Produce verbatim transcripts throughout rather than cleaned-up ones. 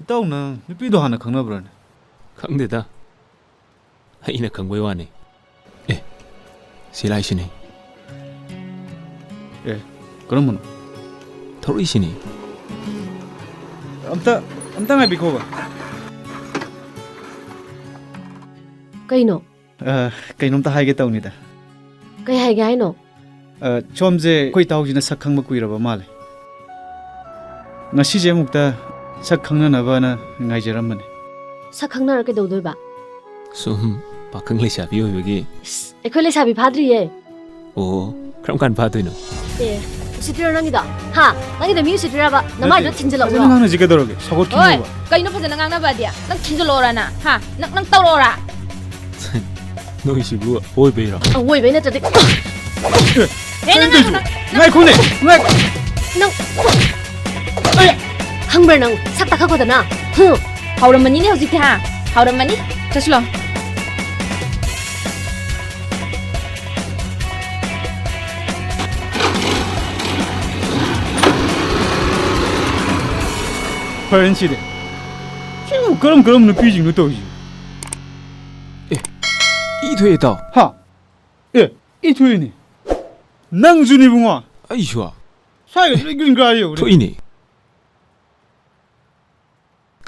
ꯏꯇꯥꯎ, ꯅꯪ ꯅꯨꯄꯤꯗꯣ ꯍꯥꯟꯅ ꯈꯪꯅꯕ꯭ꯔꯥꯅꯦ? ꯈꯪꯗꯦꯗ꯫ ꯑꯩꯅ ꯈꯪꯕꯩ ꯋꯥꯅꯤ꯫ ꯑꯦ, ꯁꯤ ꯂꯥꯏꯁꯤꯅꯤ꯫ ꯑꯦ, ꯀꯔꯝꯕꯅꯣ? ꯊꯧꯔꯛꯏꯁꯤꯅꯤ꯫ ꯑꯝꯇ, ꯑꯝꯇ ꯉꯥꯏꯕꯤꯈꯣꯕ꯫ ꯀꯩꯅꯣ? ꯑ, ꯀꯩꯅꯣꯝꯇ ꯍꯥꯏꯒꯦ ꯇꯧꯅꯤꯗ꯫ ꯀꯩ ꯍꯥꯏꯒꯦ ꯍꯥꯏꯅꯣ? ꯑ, ꯁꯣꯝꯁꯦ ꯑꯩꯈꯣꯏ ꯏꯇꯥꯎꯁꯤꯅ ꯁꯛ ꯈꯪꯕ ꯀꯨꯏꯔꯕ ꯃꯥꯜꯂꯦ꯫ ꯉꯁꯤꯁꯦ ꯑꯃꯨꯛꯇ ꯁꯛ ꯈꯪꯅꯅꯕꯅ ꯉꯥꯏꯖꯔꯝꯕꯅꯦ꯫ ꯁꯛ ꯈꯪꯅꯔ ꯀꯩꯗꯧꯗꯣꯏꯕ? ꯁꯨꯝ ꯄꯥꯈꯪ ꯂꯩꯁꯥꯕꯤ ꯑꯣꯏꯕꯒꯤ꯫ ꯏꯁ, ꯑꯩꯈꯣꯏ ꯂꯩꯁꯥꯕꯤ ꯐꯥꯗ꯭ꯔꯤꯌꯦ꯫ ꯑꯣ, ꯀꯔꯝ ꯀꯥꯟ ꯐꯥꯗꯣꯏꯅꯣ? ꯑꯦ, ꯎꯁꯤꯠꯇ꯭ꯔꯤꯔꯣ ꯅꯪꯒꯤꯗꯣ? ꯍꯥ? ꯅꯪꯒꯤꯗꯣ ꯃꯤ ꯎꯁꯤꯠꯇ꯭ꯔꯤꯔꯕ? ꯅꯃꯥꯏꯗꯣ ꯅꯠꯇꯦ, ꯊꯤꯟꯖꯤꯜꯂꯛꯎꯔꯣ? ꯐꯖꯅ ꯉꯥꯡꯅꯁꯤ ꯀꯩꯗꯧꯔꯒꯦ? ꯁꯥꯎꯒꯠꯈꯤꯅꯣꯕ꯫ ꯍꯣꯏ, ꯀꯩꯅꯣ ꯐꯖꯅ ꯉꯥꯡꯅꯕꯗꯤ? ꯅꯪ ꯊꯤꯟꯖꯤꯜꯂꯛꯑꯣꯔꯥ ꯅ? ꯍꯥ? ꯅꯪ, ꯅꯪ ꯇꯧꯔꯛꯑꯣꯔꯥ? ꯅꯣꯏꯁꯤꯕꯨ ꯑꯣꯏꯕꯩꯔꯣ? ꯑꯋꯣꯏꯕꯩ ꯅꯠꯇ꯭ꯔꯗꯤ꯫ ꯑꯦ, ꯅꯪ ꯀꯩꯅꯣ ꯇꯧꯏꯁꯤꯕꯣ? ꯉꯥꯏꯈꯣ, ꯅꯪ꯫ ꯉꯥꯏꯈꯣꯅꯦ, ꯉꯥꯏꯈꯣ꯫ ꯅꯪ, ꯑꯩ! ꯈꯪꯕ꯭ꯔꯥ ꯅꯪ? ꯁꯛ ꯇꯥꯈꯠꯈꯣꯗꯅ꯫ ꯍꯨꯝ꯫ ꯍꯧꯔꯝꯃꯅꯤꯅꯦ ꯍꯧꯖꯤꯛꯇꯤ, ꯍꯥ? ꯍꯧꯔꯝꯃꯅꯤ꯫ ꯆꯠꯁꯤꯂꯣ꯫ ꯐꯔꯦꯅꯦ ꯁꯤꯗꯤ꯫ ꯁꯤꯕꯨ ꯀꯔꯝ ꯀꯔꯝꯕ ꯅꯨꯄꯤꯁꯤꯡꯅꯣ ꯇꯧꯔꯤꯁꯤ? ꯑꯦ, ꯏ ꯊꯣꯛꯑꯦ, ꯏꯇꯥꯎ꯫ ꯍꯥ? ꯑꯦ, ꯏ ꯊꯣꯛꯏꯅꯦ꯫ ꯅꯪꯁꯨꯅꯤ ꯏꯕꯨꯡꯉꯣ꯫ ꯑꯩꯁꯨ? ꯁ꯭ꯋꯥꯏꯒ ꯂꯣꯏ ꯒ꯭ꯔꯤꯟ ꯀꯥꯔ ꯌꯧꯔꯦ꯫ ꯊꯣꯛꯏꯅꯦ꯫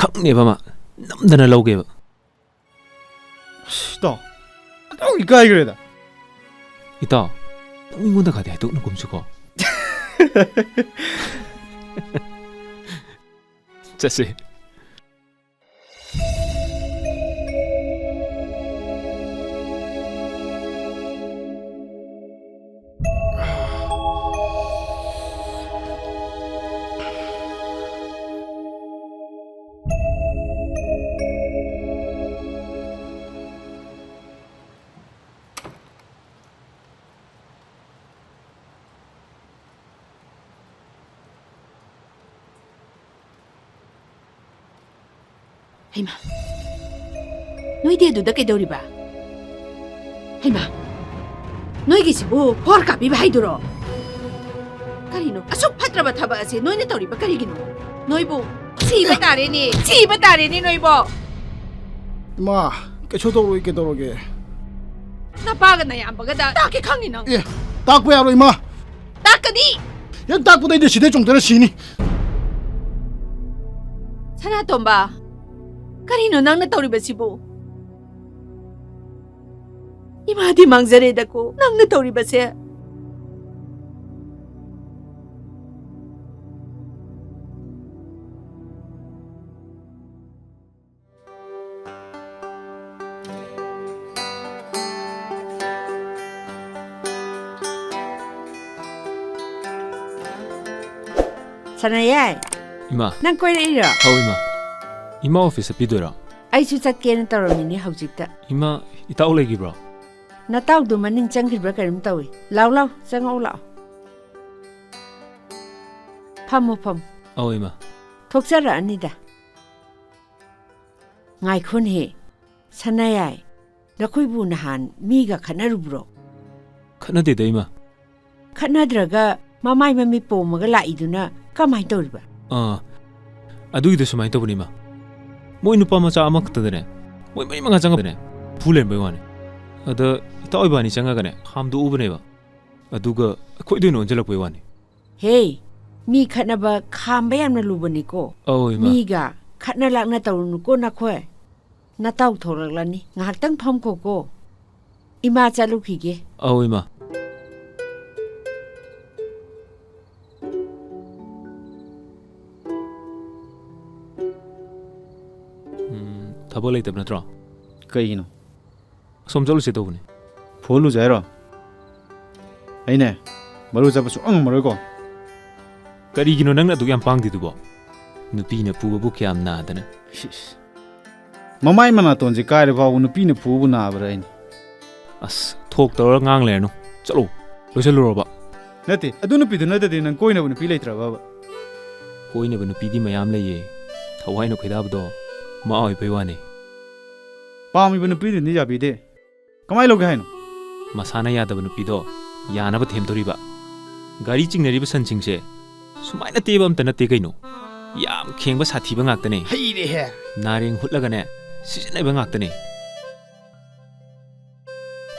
ꯈꯪꯅꯦꯕ ꯃꯥ꯫ ꯅꯝꯗꯅ ꯂꯧꯒꯦꯕ꯫ ꯑꯁ, ꯏꯇꯥꯎ꯫ ꯏꯇꯥꯎ ꯏꯀꯥꯏꯈ꯭ꯔꯦꯗ꯫ ꯏꯇꯥꯎ, ꯅꯪ ꯃꯤꯉꯣꯟꯗ ꯈꯗꯤ ꯍꯥꯏꯗꯣꯛꯅꯨꯒꯨꯝꯁꯤꯀꯣ꯫ ꯆꯠꯁꯦ꯫ ꯍꯩꯃꯥ, ꯅꯣꯏꯗꯤ ꯑꯗꯨꯗ ꯀꯩꯗꯧꯔꯤꯕ? ꯍꯩꯃꯥ, ꯅꯣꯏꯒꯤꯁꯤꯕꯨ ꯐꯣꯔ ꯀꯥꯞꯄꯤꯕ ꯍꯥꯏꯗꯨꯔꯣ? ꯀꯔꯤꯅꯣ ꯑꯁꯨꯛ ꯐꯠꯇ꯭ꯔꯕ ꯊꯕꯛ ꯑꯁꯦ ꯅꯣꯏꯅ ꯇꯧꯔꯤꯕ ꯀꯔꯤꯒꯤꯅꯣ? ꯅꯣꯏꯕꯨ ꯊꯤꯕ ꯇꯥꯔꯦꯅꯦ, ꯊꯤꯕ ꯇꯥꯔꯦꯅꯦ ꯅꯣꯏꯕꯣ꯫ ꯏꯃꯥ, ꯀꯩꯁꯨ ꯇꯧꯔꯣꯏ, ꯀꯩꯗꯧꯔꯒꯦ? ꯅꯄꯥꯒ ꯅꯌꯥꯝꯕꯒꯗ ꯇꯥꯛꯀꯦ ꯈꯪꯅꯤ ꯅꯪ꯫ ꯑꯦ, ꯇꯥꯛꯄ ꯌꯥꯔꯣꯏ, ꯏꯃꯥ꯫ ꯇꯥꯛꯀꯅꯤ꯫ ꯍꯦꯛ ꯇꯥꯛꯄꯗꯩꯗꯤ ꯁꯤꯗꯩ ꯆꯣꯡꯊꯔ ꯁꯤꯅꯤ꯫ ꯁꯅꯥꯇꯣꯝꯕ, ꯀꯔꯤꯅꯣ ꯅꯪꯅ ꯇꯧꯔꯤꯕꯁꯤꯕꯨ? ꯏꯃꯥꯗꯤ ꯃꯥꯡꯖꯔꯦꯗꯀꯣ ꯅꯪꯅ ꯇꯧꯔꯤꯕꯁꯦ꯫ ꯁꯅꯥꯌꯥꯏ, ꯏꯃꯥ꯫ ꯅꯪ ꯀꯣꯏꯔꯛꯏꯔꯣ? ꯑꯧ, ꯏꯃꯥ꯫ ꯏꯃꯥ ꯑꯣꯐꯤꯁꯇ ꯄꯤꯗꯣꯏꯔꯣ? ꯑꯩꯁꯨ ꯆꯠꯀꯦꯅ ꯇꯧꯔꯝꯃꯤꯅꯦ ꯍꯧꯖꯤꯛꯇ꯫ ꯏꯃꯥ, ꯏꯇꯥꯎ ꯂꯩꯈꯤꯕ꯭ꯔꯣ? ꯅꯇꯥꯎꯗꯨ ꯃꯅꯤꯡ ꯆꯪꯈꯤꯕ꯭ꯔꯥ ꯀꯩꯅꯣꯝ ꯇꯧꯏ꯫ ꯂꯥꯎ, ꯂꯥꯎ, ꯆꯪꯉꯛꯎ ꯂꯥꯎ꯫ ꯐꯝꯃꯣ, ꯐꯝꯃꯣ꯫ ꯑꯧ, ꯏꯃꯥ꯫ ꯊꯣꯛꯆꯔꯛꯑꯅꯤꯗ꯫ ꯉꯥꯏꯈꯣꯅꯦꯍꯦ, ꯁꯅꯥꯌꯥꯏ, ꯅꯈꯣꯏꯕꯨ ꯅꯍꯥꯟ ꯃꯤꯒ ꯈꯠꯅꯔꯨꯕ꯭ꯔꯣ? ꯈꯠꯅꯗꯦꯗ, ꯏꯃꯥ꯫ ꯈꯠꯅꯗ꯭ꯔꯒ ꯃꯃꯥꯏ ꯃꯃꯤꯠ ꯄꯣꯝꯃꯒ ꯂꯥꯛꯏꯗꯨꯅ ꯀꯃꯥꯏ ꯇꯧꯔꯤꯕ? ꯑꯥ, ꯑꯗꯨꯒꯤꯗꯣ ꯁꯨꯃꯥꯏꯅ ꯇꯧꯕꯅꯤ, ꯏꯃꯥ꯫ ꯃꯣꯏ ꯅꯨꯄꯥ ꯃꯆꯥ ꯑꯃꯈꯛꯇꯗꯅꯦ, ꯃꯣꯏ ꯃꯔꯤ ꯃꯉꯥ ꯆꯪꯉꯒꯅꯦ, ꯐꯨ ꯂꯩꯔꯝꯕꯩ ꯋꯥꯅꯤ꯫ ꯑꯗ ꯏꯇꯥꯎ ꯏꯕꯥꯅꯤ ꯆꯪꯉꯒꯅꯦ, ꯈꯥꯝꯗꯣꯛꯎꯕꯅꯦꯕ꯫ ꯑꯗꯨꯒ ꯑꯩꯈꯣꯏꯗ ꯑꯣꯏꯅ ꯑꯣꯟꯁꯤꯜꯂꯛꯄꯩ ꯋꯥꯅꯤ꯫ ꯍꯦ, ꯃꯤ ꯈꯠꯅꯕ ꯈꯥꯝꯕ ꯌꯥꯝꯅ ꯂꯨꯕꯅꯤꯀꯣ꯫ ꯑꯧ, ꯏꯃꯥ꯫ ꯃꯤꯒ ꯈꯠꯅ ꯂꯥꯛꯅ ꯇꯧꯔꯨꯅꯨꯀꯣ ꯅꯈꯣꯏ꯫ ꯅꯇꯥꯎ ꯊꯣꯛꯂꯛꯂꯅꯤ, ꯉꯥꯏꯍꯥꯛꯇꯪ ꯐꯝꯈꯣꯀꯣ꯫ ꯏꯃꯥ ꯆꯠꯂꯨꯈꯤꯒꯦ꯫ ꯑꯧ, ꯏꯃꯥ꯫ ꯎꯝ, ꯊꯕꯛ ꯂꯩꯇꯕ ꯅꯠꯇ꯭ꯔꯣ? ꯀꯩꯒꯤꯅꯣ? ꯑꯁꯣꯝ ꯆꯠꯂꯨꯁꯦ ꯇꯧꯕꯅꯦ꯫ ꯐꯨꯍꯜꯂꯨꯁꯦ ꯍꯥꯏꯔꯣ? ꯑꯩꯅꯦ, ꯃꯔꯨ ꯆꯠꯄ ꯁꯨꯡꯉꯝ ꯉꯝꯃꯔꯣꯏꯀꯣ꯫ ꯀꯔꯤꯒꯤꯅꯣ ꯅꯪꯅ ꯑꯗꯨꯛ ꯌꯥꯝ ꯄꯥꯡꯗꯤꯗꯨꯕꯣ? ꯅꯨꯄꯤꯅ ꯐꯨꯕꯕꯨ ꯀꯌꯥꯝ ꯅꯥꯗꯅ꯫ ꯁꯤꯁ꯫ ꯃꯃꯥꯏ ꯃꯅꯥꯇꯣꯟꯁꯦ ꯀꯥꯏꯔ ꯐꯥꯎꯕ ꯅꯨꯄꯤꯅ ꯐꯨꯕꯕꯨ ꯅꯥꯕ꯭ꯔꯥ ꯑꯩꯅ? ꯑꯁ, ꯊꯣꯛ ꯇꯧꯔ ꯉꯥꯡ ꯂꯩꯔꯅꯨ꯫ ꯆꯠꯂꯣ, ꯂꯣꯏꯁꯤꯜꯂꯨꯔꯣꯕ꯫ ꯅꯠꯇꯦ, ꯑꯗꯨ ꯅꯨꯄꯤꯗꯨ ꯅꯠꯇꯗꯤ ꯅꯪ ꯀꯣꯏꯅꯕ ꯅꯨꯄꯤ ꯂꯩꯇ꯭ꯔꯕꯕ? ꯀꯣꯏꯅꯕ ꯅꯨꯄꯤꯗꯤ ꯃꯌꯥꯝ ꯂꯩꯌꯦ꯫ ꯊꯋꯥꯏꯅ ꯈꯣꯏꯗꯥꯕꯗꯣ ꯃꯥ ꯑꯣꯏꯕꯩ ꯋꯥꯅꯤ꯫ ꯄꯥꯝꯃꯤꯕ ꯅꯨꯄꯤꯗꯨꯅꯗꯤ ꯌꯥꯕꯤꯗꯦ꯫ ꯀꯃꯥꯏ ꯂꯧꯒꯦ ꯍꯥꯏꯅꯣ? ꯃꯁꯥꯅ ꯌꯥꯗꯕ ꯅꯨꯄꯤꯗꯣ ꯌꯥꯅꯕ ꯊꯦꯝꯗꯣꯔꯤꯕ꯫ ꯒꯥꯔꯤ ꯆꯤꯡꯅꯔꯤꯕ ꯁꯟꯁꯤꯡꯁꯦ ꯁꯨꯃꯥꯏꯅ ꯇꯦꯕ ꯑꯝꯇ ꯅꯠꯇꯦ ꯀꯩꯅꯣ꯫ ꯌꯥꯝ ꯈꯦꯡꯕ ꯁꯥꯊꯤꯕ ꯉꯥꯛꯇꯅꯦ꯫ ꯍꯩꯔꯦꯍꯦ꯫ ꯅꯥꯔꯦꯡ ꯍꯨꯠꯂꯒꯅꯦ ꯁꯤꯖꯤꯟꯅꯕ ꯉꯥꯛꯇꯅꯦ꯫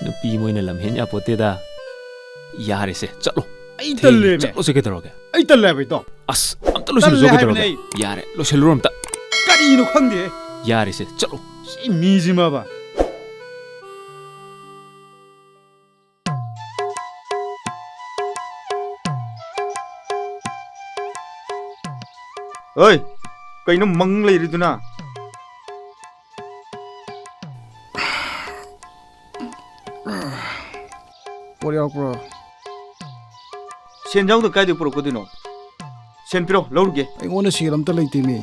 ꯅꯨꯄꯤ ꯃꯣꯏꯅ ꯂꯝ ꯍꯦꯟ ꯌꯥꯄꯣꯠꯇꯦꯗ꯫ ꯌꯥꯔꯦꯁꯦ, ꯆꯠꯂꯣ꯫ ꯑꯩ ꯊꯦꯡꯉꯦ, ꯇꯜꯂꯦꯃꯦ꯫ ꯆꯠꯂꯣꯁꯦ ꯀꯩꯗꯧꯔꯒꯦ? ꯑꯩ ꯇꯜꯂꯦ ꯍꯥꯏꯕ, ꯏꯇꯥꯎ꯫ ꯑꯁ, ꯑꯝꯇ ꯂꯣꯏꯁꯤꯜꯂꯨꯁꯦ ꯇꯜꯂꯦ ꯀꯩꯗꯧꯔꯒꯦ? ꯍꯥꯏꯕꯅꯦ ꯑꯩ꯫ ꯌꯥꯔꯦ, ꯂꯣꯏꯁꯤꯜꯂꯨꯔꯣ ꯑꯝꯇ꯫ ꯀꯔꯤꯅꯣ ꯈꯪꯗꯦ꯫ ꯌꯥꯔꯦꯁꯦ, ꯆꯠꯂꯣ꯫ ꯁꯤ ꯃꯤꯁꯤꯃꯕ꯫ ꯍꯣꯏ, ꯀꯩꯅꯣ ꯃꯪ ꯂꯩꯔꯤꯗꯨꯅ? ꯄꯣꯠ ꯌꯥꯎꯔꯛꯄ꯭ꯔꯣ? ꯁꯦꯟ ꯌꯥꯎꯗ ꯀꯥꯏꯗꯩ ꯄꯨꯔꯛꯀꯗꯣꯏꯅꯣ? ꯁꯦꯟ ꯄꯤꯔꯣ, ꯂꯧꯔꯨꯒꯦ꯫ ꯑꯩꯉꯣꯟꯗ ꯁꯦꯜ ꯑꯝꯇ ꯂꯩꯇꯦꯃꯤ꯫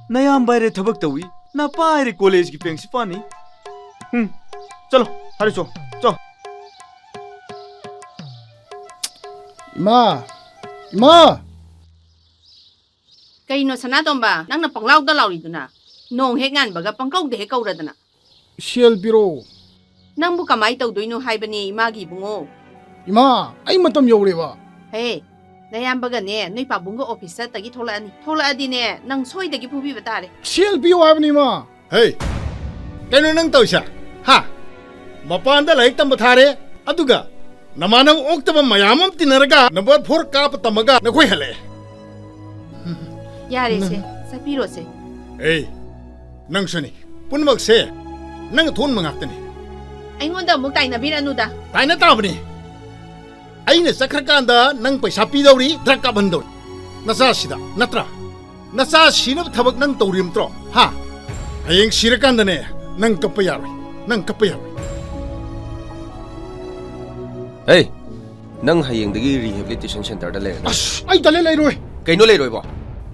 ꯅꯌꯥꯝꯕ ꯍꯥꯏꯔꯦ ꯊꯕꯛ ꯇꯧꯏ, ꯅꯄꯥ ꯍꯥꯏꯔꯦ ꯀꯣꯂꯦꯖꯀꯤ ꯄ꯭ꯔꯤꯟꯁꯤꯄꯥꯜꯅꯤ꯫ ꯎꯝ, ꯆꯠꯂꯣ, ꯍꯥꯏꯔꯨꯆꯣ, ꯆꯣ꯫ ꯏꯃꯥ! ꯏꯃꯥ! ꯀꯩꯅꯣ ꯁꯅꯥꯇꯣꯝꯕ, ꯅꯪꯅ ꯄꯪꯂꯥꯎꯗ ꯂꯥꯎꯔꯤꯗꯨꯅ? ꯅꯣꯡ ꯍꯦꯛ ꯉꯥꯟꯕꯒ ꯄꯪꯀꯧꯗ ꯍꯦꯛ ꯀꯧꯔꯗꯅ꯫ ꯁꯦꯜ ꯄꯤꯔꯛꯑꯣ꯫ ꯅꯪꯕꯨ ꯀꯃꯥꯏ ꯇꯧꯗꯣꯏꯅꯣ ꯍꯥꯏꯕꯅꯦ ꯏꯃꯥꯒꯤ ꯏꯕꯨꯡꯉꯣ? ꯏꯃꯥ, ꯑꯩ ꯃꯇꯝ ꯌꯧꯔꯦꯕ꯫ ꯍꯦ, ꯅꯌꯥꯝꯕꯒꯅꯦ ꯅꯣꯏ ꯄꯥꯕꯨꯡꯒ ꯑꯣꯐꯤꯁ ꯆꯠꯇꯒꯤ ꯊꯣꯛꯂꯛꯑꯅꯤ꯫ ꯊꯣꯛꯂꯛꯑꯗꯤꯅꯦ ꯅꯪ ꯁꯣꯏꯗꯒꯤ ꯐꯨꯕꯤꯕ ꯇꯥꯔꯦ꯫ ꯁꯦꯜ ꯄꯤꯌꯣ ꯍꯥꯏꯕꯅꯤ ꯏꯃꯥ꯫ ꯍꯦ, ꯀꯩꯅꯣ ꯅꯪ ꯇꯧꯔꯤꯁꯦ? ꯍꯥ? ꯃꯄꯥꯟꯗ ꯂꯥꯏꯔꯤꯛ ꯇꯝꯕ ꯊꯥꯔꯦ, ꯑꯗꯨꯒ ꯅꯃꯥꯟꯅꯕ ꯑꯣꯛꯇꯕ ꯃꯌꯥꯝ ꯑꯃ ꯇꯤꯟꯅꯔꯒ ꯅꯝꯕꯔ ꯐꯣꯔ ꯀꯥꯞꯄ ꯇꯝꯃꯒ ꯅꯈꯣꯏ ꯍꯜꯂꯛꯑꯦ꯫ ꯌꯥꯔꯦꯁꯦ, ꯅꯪ ꯆꯠꯄꯤꯔꯣꯁꯦ꯫ ꯑꯦ, ꯅꯪꯁꯨꯅꯤ꯫ ꯄꯨꯝꯅꯃꯛꯁꯦ ꯅꯪ ꯊꯣꯛꯍꯟꯕ ꯉꯥꯛꯇꯅꯤ꯫ ꯑꯩꯉꯣꯟꯗ ꯑꯃꯨꯛ ꯇꯥꯏꯅꯕꯤꯔꯅꯨꯗ꯫ ꯇꯥꯏꯅ ꯇꯥꯕꯅꯤ꯫ ꯑꯩꯅ ꯆꯠꯈ꯭ꯔꯀꯥꯟꯗ ꯅꯪ ꯄꯩꯁꯥ ꯄꯤꯗꯧꯔꯤ, ꯗ꯭ꯔꯒ ꯀꯥꯞꯍꯟꯗꯧꯔꯤ꯫ ꯅꯆꯥꯁꯤꯗ, ꯅꯠꯇ꯭ꯔꯥ? ꯅꯆꯥ ꯁꯤꯅꯕ ꯊꯕꯛ ꯅꯪ ꯇꯧꯔꯤꯕ ꯅꯠꯇ꯭ꯔꯣ? ꯍꯥ? ꯍꯌꯦꯡ ꯁꯤꯔꯀꯥꯟꯗꯅꯦ, ꯅꯪ ꯀꯞꯄ ꯌꯥꯔꯣꯏ꯫ ꯅꯪ ꯀꯞꯄ ꯌꯥꯔꯣꯏ꯫ ꯍꯦ, ꯅꯪ ꯍꯌꯦꯡꯗꯒꯤ rehabilitation centerꯗ ꯂꯩꯔꯅꯤ꯫ ꯑꯁ, ꯑꯩ ꯇꯜꯂꯦ, ꯂꯩꯔꯣꯏ꯫ ꯀꯩꯅꯣ ꯂꯩꯔꯣꯏꯕꯣ?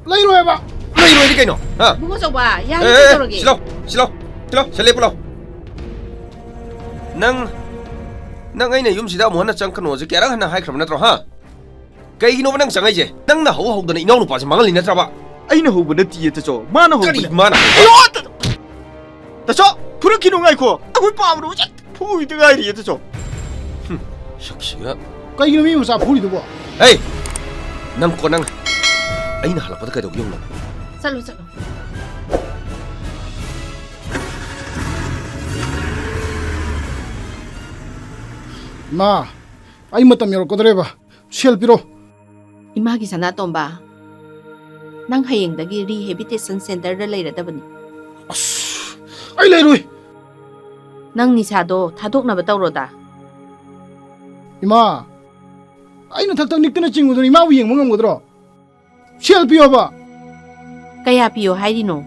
ꯂꯩꯔꯣꯏ ꯍꯥꯏꯕ꯫ ꯂꯩꯔꯣꯏꯗꯤ ꯀꯩꯅꯣ? ꯍꯥ? ꯏꯕꯨꯡꯉꯣ ꯆꯧꯕ, ꯑꯦ, ꯌꯥꯔꯦ, ꯑꯦ, ꯑꯦ, ꯀꯩꯗꯧꯔꯒꯦ? ꯁꯤꯂꯥꯎ, ꯁꯤꯂꯥꯎ, ꯁꯤꯂꯥꯎ, ꯁꯤ ꯂꯦꯞꯄꯨ ꯂꯥꯎ꯫ ꯅꯪ, ꯅꯪ ꯑꯩꯅ ꯌꯨꯝꯁꯤꯗ ꯑꯃꯨꯛ ꯍꯟꯅ ꯆꯪꯉꯛꯀꯅꯣꯁꯦ ꯀꯌꯥꯔꯛ ꯍꯟꯅ ꯍꯥꯏꯈ꯭ꯔꯕ ꯅꯠꯇ꯭ꯔꯣ, ꯍꯥ? ꯀꯩꯒꯤꯅꯣꯕ ꯅꯪ ꯆꯪꯉꯛꯏꯁꯦ? ꯅꯪꯅ ꯍꯧ ꯍꯧꯗꯅ ꯏꯅꯥꯎꯅꯨꯄꯥꯁꯦ ꯃꯥꯡꯍꯜꯂꯤ ꯅꯠꯇ꯭ꯔꯕ? ꯑꯩꯅ ꯍꯧꯕ ꯅꯠꯇꯤꯌꯦ, ꯇꯥꯆꯧ꯫ ꯃꯥꯅ ꯀꯔꯤ ꯍꯧꯕꯅꯦ꯫ ꯃꯥꯅ? ꯑꯌꯣ, ꯇꯥ-, ꯇꯥꯆꯧ, ꯐꯨꯔꯛꯈꯤꯅꯨ, ꯉꯥꯏꯈꯣ꯫ ꯑꯩꯈꯣꯏ ꯄꯥꯕꯗꯣ ꯍꯧꯖꯤꯛ ꯐꯨꯕꯤꯗ ꯉꯥꯏꯔꯤꯌꯦ, ꯇꯥꯆꯧ꯫ ꯍꯨꯝ, ꯁꯛꯁꯤꯒ꯫ ꯀꯩꯒꯤꯅꯣ ꯃꯤ ꯃꯆꯥ ꯐꯨꯔꯤꯗꯨꯕꯣ? ꯍꯦ! ꯅꯪ ꯀꯣ ꯅꯪ꯫ ꯑꯩꯅ ꯍꯜꯂꯛꯄꯗ ꯀꯩꯗꯧꯒꯦ ꯌꯦꯡꯉꯨ ꯅꯪ꯫ ꯆꯠꯂꯣ, ꯆꯠꯂꯣ꯫ ꯏꯃꯥ, ꯑꯩ ꯃꯇꯝ ꯌꯧꯔꯛꯀꯗꯧꯔꯦꯕ꯫ ꯁꯦꯜ ꯄꯤꯔꯣ꯫ ꯏꯃꯥꯒꯤ ꯁꯅꯥꯇꯣꯝꯕ, ꯅꯪ ꯍꯌꯦꯡꯗꯒꯤ rehabilitation centreꯗ ꯂꯩꯔꯗꯕꯅꯤ꯫ ꯑꯁ, ꯑꯩ ꯂꯩꯔꯣꯏ꯫ ꯅꯪ ꯅꯤꯁꯥꯗꯣ ꯊꯥꯗꯣꯛꯅꯕ ꯇꯧꯔꯣꯗ꯫ ꯏꯃꯥ, ꯑꯩꯅ ꯊꯛ ꯊꯛ ꯅꯤꯛꯇꯅ ꯆꯤꯡꯉꯨꯗꯅ ꯏꯃꯥꯕꯨ ꯌꯦꯡꯕ ꯉꯝꯒꯗ꯭ꯔꯣ? ꯁꯦꯜ ꯄꯤꯌꯣꯕ꯫ ꯀꯌꯥ ꯄꯤꯌꯣ ꯍꯥꯏꯔꯤꯅꯣ?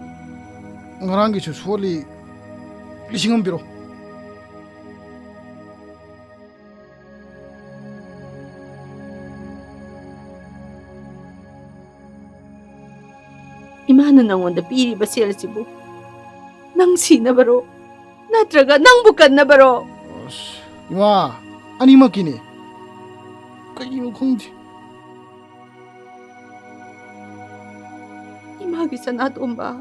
ꯉꯔꯥꯡꯒꯤꯁꯨ ꯁꯣꯜꯂꯤ, ꯂꯤꯁꯤꯡ ꯑꯃ ꯄꯤꯔꯣ꯫ ꯏꯃꯥꯅ ꯅꯪꯉꯣꯟꯗ ꯄꯤꯔꯤꯕ ꯁꯦꯜꯁꯤꯕꯨ ꯅꯪ ꯁꯤꯅꯕꯔꯣ, ꯅꯠꯇ꯭ꯔꯒ ꯅꯪꯕꯨ ꯀꯟꯅꯕꯔꯣ? ꯑꯁ, ꯏꯃꯥ, ꯑꯅꯤꯃꯛꯀꯤꯅꯦ꯫ ꯀꯩꯒꯤꯅꯣ ꯈꯪꯗꯦ꯫ ꯏꯃꯥꯒꯤ ꯁꯅꯥꯇꯣꯝꯕ꯫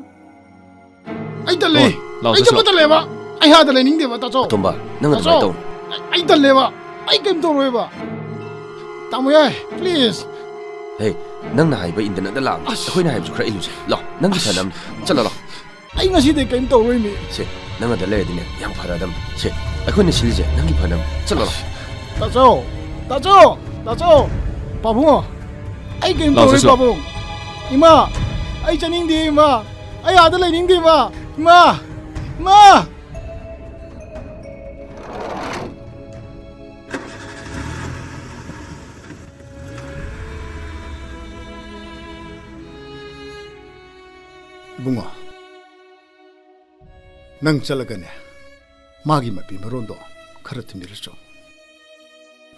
ꯑꯩ ꯇꯜꯂꯦ꯫ ꯑꯣ, ꯂꯥꯎ, ꯑꯩ ꯆꯠꯁꯤ ꯆꯠꯄ ꯂꯥꯎ꯫ ꯇꯜꯂꯦꯕ꯫ ꯑꯩ ꯑꯥꯗ ꯂꯩꯅꯤꯡꯗꯦꯕ, ꯇꯥꯆꯧ꯫ ꯑꯇꯣꯝꯕ, ꯅꯪ ꯇꯥꯆꯧ, ꯑꯗꯨꯃꯥꯏꯅ ꯇꯧꯅꯨ꯫ ꯑꯩ, ꯑꯩ ꯇꯜꯂꯦꯕ꯫ ꯑꯩ ꯀꯩꯝ ꯇꯧꯔꯣꯏꯕ꯫ ꯇꯥꯃꯣ ꯌꯥꯏ, please꯫ ꯍꯦ, ꯅꯪꯅ ꯍꯥꯏꯕ ꯏꯟꯗꯅꯗ ꯂꯥꯛꯑꯣ꯫ ꯑꯁ꯫ ꯑꯩꯈꯣꯏꯅ ꯍꯥꯏꯕꯁꯨ ꯈꯔ ꯏꯜꯂꯨꯁꯦ꯫ ꯂꯥꯎ, ꯅꯪꯒꯤ ꯐꯅꯕ꯫ ꯆꯠꯂꯣ, ꯂꯥꯎ꯫ ꯑꯩ ꯉꯁꯤꯗꯤ ꯀꯩꯝ ꯇꯧꯔꯣꯏ ꯃꯤ꯫ ꯁꯦ, ꯅꯪ ꯑꯗ ꯂꯩꯔꯗꯤꯅꯦ ꯌꯥꯝ ꯐꯔꯗꯝ꯫ ꯁꯦ, ꯑꯩꯈꯣꯏꯅ ꯁꯤꯜꯂꯤꯁꯦ ꯅꯪꯒꯤ ꯐꯅꯕ꯫ ꯆꯠꯂꯣ, ꯂꯥꯎ꯫ ꯇꯥꯆꯧ, ꯇꯥꯆꯧ, ꯇꯥꯆꯧ꯫ ꯄꯥꯕꯨꯡꯉꯣ, ꯑꯩ ꯀꯩꯝ ꯂꯥꯎ, ꯇꯧꯔꯣꯏ ꯆꯠꯁꯤ ꯂꯥꯎ꯫ ꯄꯥꯕꯨꯡ꯫ ꯏꯃꯥ, ꯑꯩ ꯆꯠꯅꯤꯡꯗꯦ ꯏꯃꯥ꯫ ꯑꯩ ꯑꯥꯗ ꯂꯩꯅꯤꯡꯗꯦ ꯏꯃꯥ꯫ ꯏꯃꯥ, ꯏꯃꯥ꯫ ꯏꯕꯨꯡꯉꯣ, ꯅꯪ ꯆꯠꯂꯒꯅꯦ, ꯃꯥꯒꯤ ꯃꯄꯤ ꯃꯔꯣꯟꯗꯣ ꯈꯔ ꯊꯤꯟꯕꯤꯔꯨꯆꯣ꯫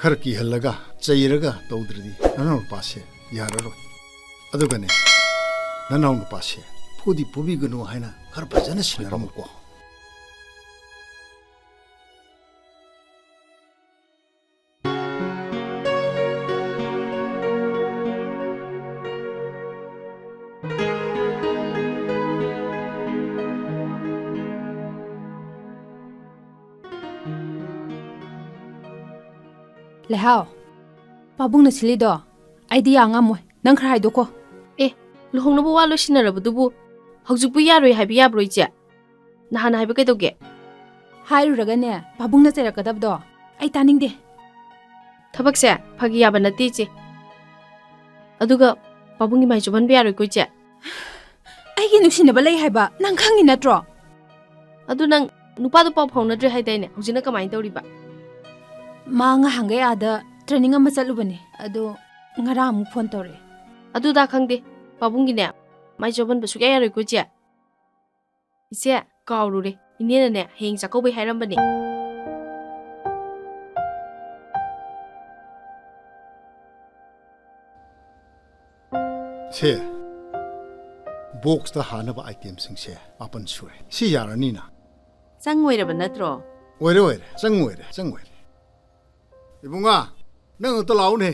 ꯈꯔ ꯀꯤꯍꯜꯂꯒ, ꯆꯩꯔꯒ ꯇꯧꯗ꯭ꯔꯗꯤ ꯅꯅꯥꯎ ꯅꯨꯄꯥꯁꯦ ꯌꯥꯔꯔꯣꯏ꯫ ꯑꯗꯨꯒꯅꯦ, ꯅꯅꯥꯎ ꯅꯨꯄꯥꯁꯦ ꯐꯨꯗꯤ ꯐꯨꯕꯤꯒꯅꯨ ꯍꯥꯏꯅ ꯈꯔ ꯐꯖꯅ ꯁꯤꯟꯅꯔꯝꯃꯨꯀꯣ꯫ ꯂꯩꯍꯥꯎ, ꯄꯥꯕꯨꯡꯅ ꯁꯤꯜꯂꯤꯗꯣ ꯑꯩꯗꯤ ꯌꯥ ꯉꯝꯃꯣꯏ꯫ ꯅꯪ ꯈꯔ ꯍꯥꯏꯗꯣꯛꯈꯣ꯫ ꯑꯦ, ꯂꯨꯍꯣꯡꯅꯕ ꯋꯥ ꯂꯣꯏꯁꯤꯟꯅꯔꯕꯗꯨꯕꯨ ꯍꯧꯖꯤꯛꯄꯨ ꯌꯥꯔꯣꯏ ꯍꯥꯏꯕ ꯌꯥꯕ꯭ꯔꯣ, ꯏꯆꯦ? ꯅꯍꯥꯟ ꯍꯥꯏꯕ ꯀꯩꯗꯧꯒꯦ? ꯍꯥꯏꯔꯨꯔꯒꯅꯦ, ꯄꯥꯕꯨꯡꯅ ꯆꯩꯔꯛꯀꯗꯕꯗꯣ ꯑꯩ ꯇꯥꯅꯤꯡꯗꯦ꯫ ꯊꯕꯛꯁꯦ ꯐꯥꯒꯤ ꯌꯥꯕ ꯅꯠꯇꯦ, ꯏꯆꯦ꯫ ꯑꯗꯨꯒ ꯄꯥꯕꯨꯡꯒꯤ ꯃꯥꯏ ꯆꯣꯝꯍꯟꯕ ꯌꯥꯔꯣꯏꯀꯣ, ꯏꯆꯦ? ꯑꯩꯒꯤ ꯅꯨꯡꯁꯤꯅꯕ ꯂꯩ ꯍꯥꯏꯕ ꯅꯪ ꯈꯪꯉꯤ ꯅꯠꯇ꯭ꯔꯣ? ꯑꯗꯨ ꯅꯪ ꯅꯨꯄꯥꯗꯣ ꯄꯥꯎ ꯐꯥꯎꯅꯗ꯭ꯔꯦ ꯍꯥꯏꯗꯥꯏꯅꯦ? ꯍꯧꯖꯤꯛꯅ ꯀꯃꯥꯏꯅ ꯇꯧꯔꯤꯕ? ꯃꯥ ꯉꯍꯥꯟꯈꯩ ꯑꯥꯗ training ꯑꯃ ꯆꯠꯂꯨꯕꯅꯦ, ꯑꯗꯣ ꯉꯔꯥꯡ ꯑꯃꯨꯛ phone ꯇꯧꯔꯛꯑꯦ꯫ ꯑꯗꯨꯗ ꯈꯪꯗꯦ, ꯄꯥꯕꯨꯡꯒꯤꯅꯦ ꯃꯥꯏ ꯆꯣꯝꯍꯟꯕ ꯁꯨꯛꯌꯥ ꯌꯥꯔꯣꯏꯀꯣ, ꯏꯆꯦ꯫ ꯏꯆꯦ, ꯀꯥꯎꯔꯨꯔꯦ꯫ ꯏꯅꯦꯅꯅꯦ ꯍꯌꯦꯡ ꯆꯥꯛꯀꯧꯕꯩ ꯍꯥꯏꯔꯝꯕꯅꯦ꯫ ꯁꯦ, boxꯇ ꯍꯥꯟꯅꯕ itemꯁꯤꯡꯁꯦ ꯃꯥꯄꯟ ꯁꯨꯔꯦ꯫ ꯁꯤ ꯌꯥꯔꯅꯤꯅ? ꯆꯪꯉꯣꯏꯔꯕ ꯅꯠꯇ꯭ꯔꯣ? ꯑꯣꯏꯔꯦ, ꯑꯣꯏꯔꯦ꯫ ꯆꯪꯉꯣꯏꯔꯦ, ꯆꯪꯉꯣꯏꯔꯦ꯫ ꯏꯕꯨꯡꯉꯣ, ꯅꯪ ꯑꯝꯇ ꯂꯥꯛꯎꯅꯦ꯫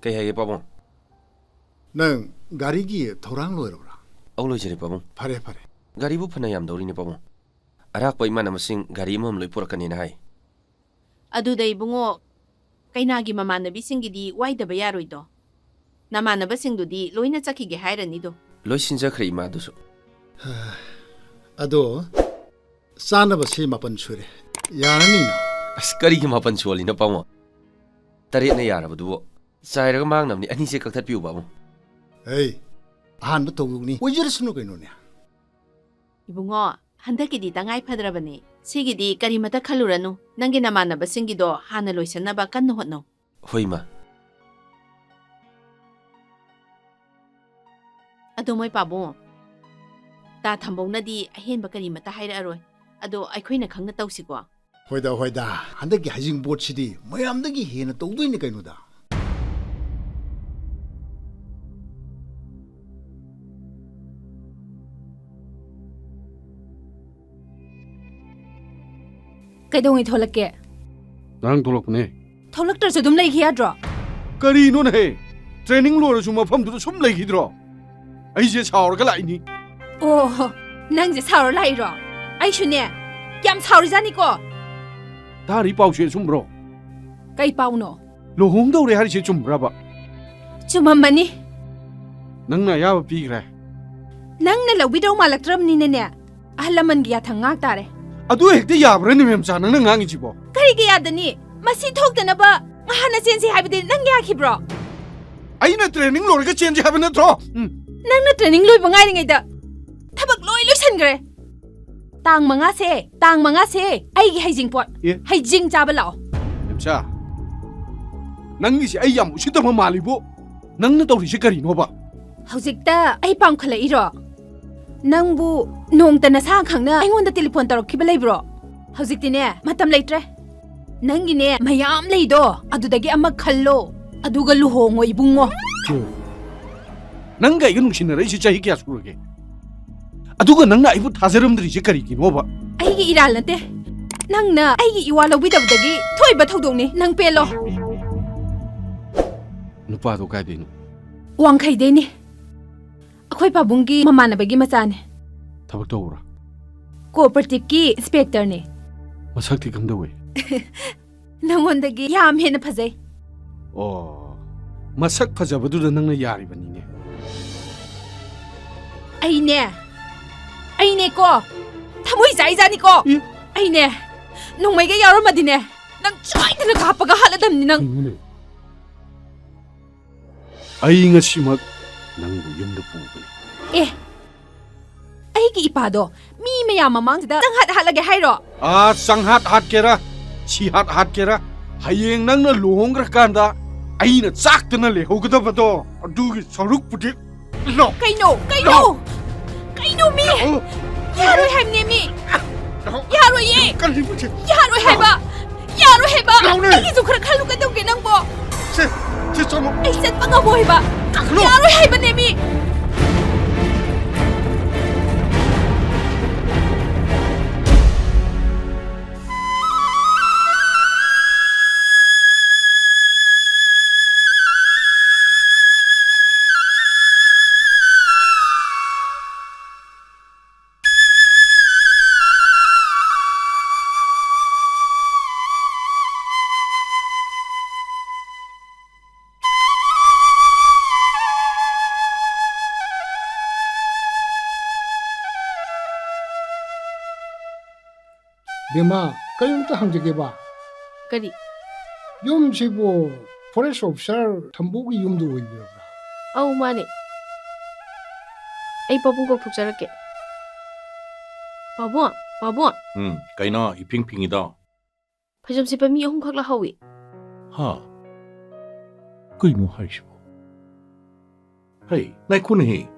ꯀꯩ ꯍꯥꯏꯒꯦ, ꯄꯥꯕꯨꯡ? ꯅꯪ ꯒꯥꯔꯤꯒꯤ ꯊꯧꯔꯥꯡ ꯂꯣꯏꯔꯕ꯭ꯔꯥ? ꯑꯧ, ꯂꯣꯏꯖꯔꯦ, ꯄꯥꯕꯨꯡ꯫ ꯐꯔꯦ, ꯐꯔꯦ꯫ ꯒꯥꯔꯤꯕꯨ ꯐꯅ ꯌꯥꯝꯗꯧꯔꯤꯅꯦ, ꯄꯥꯕꯨꯡ꯫ ꯑꯔꯥꯛꯄ ꯏꯃꯥꯟꯅꯕꯁꯤꯡ ꯒꯥꯔꯤ ꯑꯃꯃꯝ ꯂꯣꯏ ꯄꯨꯔꯛꯀꯅꯦꯅ ꯍꯥꯏ꯫ ꯑꯗꯨꯗ ꯏꯕꯨꯡꯉꯣ, ꯀꯩꯅꯥꯒꯤ ꯃꯃꯥꯟꯅꯕꯤꯁꯤꯡꯒꯤꯗꯤ ꯋꯥꯏꯗꯕ ꯌꯥꯔꯣꯏꯗꯣ? ꯅꯃꯥꯟꯅꯕꯁꯤꯡꯗꯨꯗꯤ ꯂꯣꯏꯅ ꯆꯠꯈꯤꯒꯦ ꯍꯥꯏꯔꯅꯤꯗꯣ? ꯂꯣꯏ ꯁꯤꯟꯖꯈ꯭ꯔꯦ, ꯏꯃꯥ, ꯑꯗꯨꯁꯨ꯫ ꯑꯗꯣ, ꯆꯥꯅꯕꯁꯤ ꯃꯥꯄꯟ ꯁꯨꯔꯦ꯫ ꯌꯥꯔꯅꯤꯅ? ꯑꯁ, ꯀꯔꯤꯒꯤ ꯃꯥꯄꯟ ꯁꯨꯍꯜꯂꯤꯅꯣ, ꯄꯥꯕꯨꯡ? ꯇꯔꯦꯠꯅ ꯌꯥꯔꯕꯗꯨꯕꯨ꯫ ꯆꯥꯏꯔꯒ ꯃꯥꯡꯅꯕꯅꯤ, ꯑꯅꯤꯁꯦ ꯀꯛꯊꯠꯄꯤꯌꯨ, ꯄꯥꯕꯨꯡ꯫ ꯍꯩ, ꯑꯍꯥꯟꯕ ꯊꯧꯗꯣꯛꯅꯤ, ꯑꯣꯏꯖꯔꯁꯅꯨ ꯀꯩꯅꯣꯅꯦ꯫ ꯏꯕꯨꯡꯉꯣ, ꯍꯟꯗꯛꯀꯤꯗꯤ ꯇꯉꯥꯏ ꯐꯗ꯭ꯔꯕꯅꯦ꯫ ꯁꯤꯒꯤꯗꯤ ꯀꯔꯤꯃꯇ ꯈꯜꯂꯨꯔꯅꯨ, ꯅꯪꯒꯤ ꯅꯃꯥꯟꯅꯕꯁꯤꯡꯒꯤꯗꯣ ꯍꯥꯟꯅ ꯂꯣꯏꯁꯟꯅꯕ ꯀꯟꯅ ꯍꯣꯠꯅꯧ꯫ ꯍꯣꯏ, ꯏꯃꯥ꯫ ꯑꯗꯣ ꯃꯣꯏ ꯄꯥꯕꯨꯡ, ꯇꯥ ꯊꯝꯕꯧꯅꯗꯤ ꯑꯍꯦꯟꯕ ꯀꯔꯤꯃꯇ ꯍꯥꯏꯔꯛꯑꯔꯣꯏ꯫ ꯑꯗꯣ ꯑꯩꯈꯣꯏꯅ ꯈꯪꯅ ꯇꯧꯁꯤꯀꯣ꯫ ꯍꯣꯏꯗ, ꯍꯣꯏꯗ, ꯍꯟꯗꯛꯀꯤ ꯍꯩꯖꯤꯡꯄꯣꯠꯁꯤꯗꯤ ꯃꯌꯥꯝꯗꯒꯤ ꯍꯦꯟꯅ ꯇꯧꯗꯣꯏꯅꯤ ꯀꯩꯅꯣꯗ꯫ ꯀꯩꯗꯧꯉꯩ ꯊꯣꯛꯂꯛꯀꯦ? ꯉꯔꯥꯡ ꯊꯣꯛꯂꯛꯄꯅꯦ꯫ ꯊꯣꯛꯂꯛꯇ꯭ꯔꯁꯨ ꯑꯗꯨꯝ ꯂꯩꯈꯤ ꯌꯥꯗ꯭ꯔꯣ? ꯀꯔꯤꯅꯣꯅꯦꯍꯦ? Training ꯂꯣꯏꯔꯁꯨ ꯃꯐꯝꯗꯨꯗ ꯁꯨꯝ ꯂꯩꯈꯤꯗ꯭ꯔꯣ? ꯑꯩꯁꯦ ꯁꯥꯎꯔꯒ ꯂꯥꯛꯏꯅꯤ꯫ ꯑꯣ, ꯅꯪꯁꯦ ꯁꯥꯎꯔ ꯂꯥꯛꯏꯔꯣ? ꯑꯩꯁꯨꯅꯦ, ꯌꯥꯝ ꯁꯥꯎꯔꯤꯖꯥꯠꯅꯤꯀꯣ꯫ ꯇꯥꯔꯤ ꯄꯥꯎꯁꯦ ꯑꯆꯨꯝꯕ꯭ꯔꯣ? ꯀꯩ ꯄꯥꯎꯅꯣ? ꯂꯨꯍꯣꯡꯗꯧꯔꯦ ꯍꯥꯏꯔꯤꯁꯦ ꯆꯨꯝꯕ꯭ꯔꯕ? ꯆꯨꯝꯃꯝꯃꯅꯤ꯫ ꯅꯪꯅ ꯑꯌꯥꯕ ꯄꯤꯈ꯭ꯔꯦ? ꯅꯪꯅ ꯂꯧꯕꯤꯗꯧ ꯃꯥꯜꯂꯛꯇ꯭ꯔꯕꯅꯤꯅꯅꯦ, ꯑꯍꯜ ꯂꯃꯟꯒꯤ ꯌꯥꯊꯪ ꯉꯥꯛ ꯇꯥꯔꯦ꯫ ꯑꯗꯨ ꯍꯦꯛꯇ ꯌꯥꯕ꯭ꯔꯥꯅꯦ, ꯃꯦꯝꯆꯥ, ꯅꯪꯅ ꯉꯥꯡꯉꯤꯁꯤꯕꯣ? ꯀꯔꯤꯒꯤ ꯌꯥꯗꯅꯤ? ꯃꯁꯤ ꯊꯣꯛꯇꯅꯕ ꯉꯍꯥꯟꯅ ꯆꯦꯟꯁꯤ ꯍꯥꯏꯕꯗꯤ ꯅꯪ ꯌꯥꯈꯤꯕ꯭ꯔꯣ? ꯑꯩꯅ training ꯂꯣꯏꯔꯒ ꯆꯦꯟꯁꯤ ꯍꯥꯏꯕ ꯅꯠꯇ꯭ꯔꯣ? ꯎꯝ꯫ ꯅꯪꯅ training ꯂꯣꯏꯕ ꯉꯥꯏꯔꯤꯉꯩꯗ ꯊꯕꯛ ꯂꯣꯏ ꯂꯣꯏꯁꯟꯈ꯭ꯔꯦ꯫ ꯇꯥꯡ ꯃꯉꯥꯁꯦ, ꯇꯥꯡ ꯃꯉꯥꯁꯦ ꯑꯩꯒꯤ ꯍꯩꯖꯤꯡꯄꯣꯠ꯫ ꯑꯦ? ꯍꯩꯖꯤꯡ ꯆꯥꯕ ꯂꯥꯛꯑꯣ꯫ ꯃꯦꯝꯆꯥ, ꯅꯪꯒꯤꯁꯦ ꯑꯩ ꯌꯥꯝ ꯎꯁꯤꯠꯇꯕ ꯃꯥꯜꯂꯤꯕꯨ꯫ ꯅꯪꯅ ꯇꯧꯔꯤꯁꯦ ꯀꯔꯤꯅꯣꯕ? ꯍꯧꯖꯤꯛꯇ ꯑꯩ ꯄꯥꯝꯈꯠꯂꯛꯏꯔꯣ? ꯅꯪꯕꯨ ꯅꯣꯡꯇ ꯅꯁꯥ ꯈꯪꯅ ꯑꯩꯉꯣꯟꯗ telephone ꯇꯧꯔꯛꯈꯤꯕ ꯂꯩꯕ꯭ꯔꯣ? ꯍꯧꯖꯤꯛꯇꯤꯅꯦ, ꯃꯇꯝ ꯂꯩꯇ꯭ꯔꯦ꯫ ꯅꯪꯒꯤꯅꯦ, ꯃꯌꯥꯝ ꯂꯩꯗꯣ, ꯑꯗꯨꯗꯒꯤ ꯑꯃ ꯈꯜꯂꯣ, ꯑꯗꯨꯒ ꯂꯨꯍꯣꯡꯉꯣ, ꯏꯕꯨꯡꯉꯣ꯫ ꯅꯪꯒ ꯑꯩꯒ ꯅꯨꯡꯁꯤꯅꯔꯛꯏꯁꯦ ꯆꯍꯤ ꯀꯌꯥ ꯁꯨꯔꯒꯦ? ꯑꯗꯨꯒ ꯅꯪꯅ ꯑꯩꯕꯨ ꯊꯥꯖꯔꯝꯗ꯭ꯔꯤꯁꯦ ꯀꯔꯤꯒꯤꯅꯣꯕ? ꯑꯩꯒꯤ ꯏꯔꯥꯜ ꯅꯠꯇꯦ꯫ ꯅꯪꯅ ꯑꯩꯒꯤ ꯏꯋꯥ ꯂꯧꯕꯤꯗꯕꯗꯒꯤ ꯊꯣꯛꯏꯕ ꯊꯧꯗꯣꯛꯅꯤ꯫ ꯅꯪ ꯄꯦꯜꯂꯣ꯫ ꯅꯨꯄꯥꯗꯣ ꯀꯥꯏꯗꯩꯅꯣ? ꯋꯥꯡꯈꯩꯗꯩꯅꯤ꯫ ꯑꯩꯈꯣꯏ ꯄꯥꯕꯨꯡꯒꯤ ꯃꯃꯥꯟꯅꯕꯒꯤ ꯃꯆꯥꯅꯦ꯫ ꯊꯕꯛ ꯇꯧꯕ꯭ꯔꯥ? Cooperative ꯀꯤ inspector ꯅꯦ꯫ ꯃꯁꯛꯇꯤ ꯀꯝꯗꯧꯏ? ꯅꯪꯉꯣꯟꯗꯒꯤ ꯌꯥꯝ ꯍꯦꯟꯅ ꯐꯖꯩ꯫ ꯑꯣ, ꯃꯁꯛ ꯐꯖꯕꯗꯨꯗ ꯅꯪꯅ ꯌꯥꯔꯤꯕꯅꯤꯅꯦ꯫ ꯑꯩꯅꯦ, ꯑꯩꯅꯦꯀꯣ, ꯊꯃꯣꯏ ꯆꯥꯛꯏꯖꯥꯠꯅꯤꯀꯣ꯫ ꯏ? ꯑꯩꯅꯦ, ꯅꯣꯡꯃꯩꯒ ꯌꯥꯎꯔꯝꯃꯗꯤꯅꯦ, ꯅꯪ ꯁꯣꯏꯗꯅ ꯀꯥꯞꯄꯒ ꯍꯥꯠꯂꯗꯝꯅꯤ ꯅꯪ꯫ ꯀꯩꯅꯣꯅꯦ? ꯑꯩ ꯉꯁꯤꯃꯛ ꯅꯪꯕꯨ ꯌꯨꯝꯗ ꯄꯨꯒꯅꯤ꯫ ꯑꯦ, ꯑꯩꯒꯤ ꯏꯄꯥꯗꯣ ꯃꯤ ꯃꯌꯥꯝ ꯃꯃꯥꯡꯁꯤꯗ ꯆꯪꯍꯠ ꯍꯥꯠꯂꯒꯦ ꯍꯥꯏꯔꯣ? ꯑꯥ, ꯆꯪꯍꯠ ꯍꯥꯠꯀꯦꯔꯥ, ꯁꯤꯍꯠ ꯍꯥꯠꯀꯦꯔꯥ, ꯍꯌꯦꯡ ꯅꯪꯅ ꯂꯨꯍꯣꯡꯈ꯭ꯔꯀꯥꯟꯗ ꯑꯩꯅ ꯆꯥꯛꯇꯅ ꯂꯩꯍꯧꯒꯗꯕꯗꯣ, ꯑꯗꯨꯒꯤ ꯁꯔꯨꯛꯄꯨꯗꯤ ꯂꯥꯎ꯫ ꯀꯩꯅꯣ? ꯀꯩꯅꯣ? ꯂꯥꯎ꯫ ꯀꯩꯅꯣ ꯃꯤ? ꯂꯥꯎ꯫ ꯌꯥꯔꯣꯏ ꯍꯥꯏꯕꯅꯦ ꯃꯤ꯫ ꯂꯥꯎ꯫ ꯌꯥꯔꯣꯏꯌꯦ꯫ ꯀꯔꯤꯅꯣ ꯁꯤ? ꯌꯥꯔꯣꯏ ꯍꯥꯏꯕ꯫ ꯌꯥꯔꯣꯏ ꯍꯥꯏꯕ꯫ ꯂꯥꯎꯅꯦ꯫ ꯑꯩꯒꯤꯁꯨ ꯈꯔ ꯈꯜꯂꯨ ꯀꯩꯗꯧꯒꯦ ꯅꯪꯕꯣ? ꯁꯦ, ꯁꯦ ꯆꯪꯉꯣ꯫ ꯑꯩ ꯆꯠꯄ ꯉꯝꯃꯣꯏ ꯍꯥꯏꯕ꯫ ꯀꯥꯈꯠꯂꯣ꯫ ꯌꯥꯔꯣꯏ ꯍꯥꯏꯕꯅꯦ ꯃꯤ꯫ ꯕꯦꯝꯃ, ꯀꯔꯤꯝꯇ ꯍꯪꯖꯒꯦꯕ꯫ ꯀꯔꯤ? ꯌꯨꯝꯁꯤꯕꯨ forest officer ꯊꯝꯕꯧꯒꯤ ꯌꯨꯝꯗꯨ ꯑꯣꯏꯕꯤꯔꯕ꯭ꯔꯥ? ꯑꯧ, ꯃꯥꯅꯦ꯫ ꯑꯩ ꯄꯥꯕꯨꯡ ꯀꯧꯊꯣꯛꯆꯔꯛꯀꯦ꯫ ꯄꯥꯕꯨꯡ, ꯄꯥꯕꯨꯡ꯫ ꯎꯝ, ꯀꯩꯅꯣ ꯏꯐꯤꯡ ꯐꯤꯡꯉꯤꯗꯣ? ꯐꯩꯖꯣꯝ ꯁꯦꯠꯄ ꯃꯤ ꯑꯍꯨꯝꯈꯛ ꯂꯥꯛꯍꯧꯋꯤ꯫ ꯍꯥ? ꯀꯩꯅꯣ ꯍꯥꯏꯁꯤꯕꯣ? ꯍꯩ, ꯉꯥꯏꯈꯣꯅꯦꯍꯦ꯫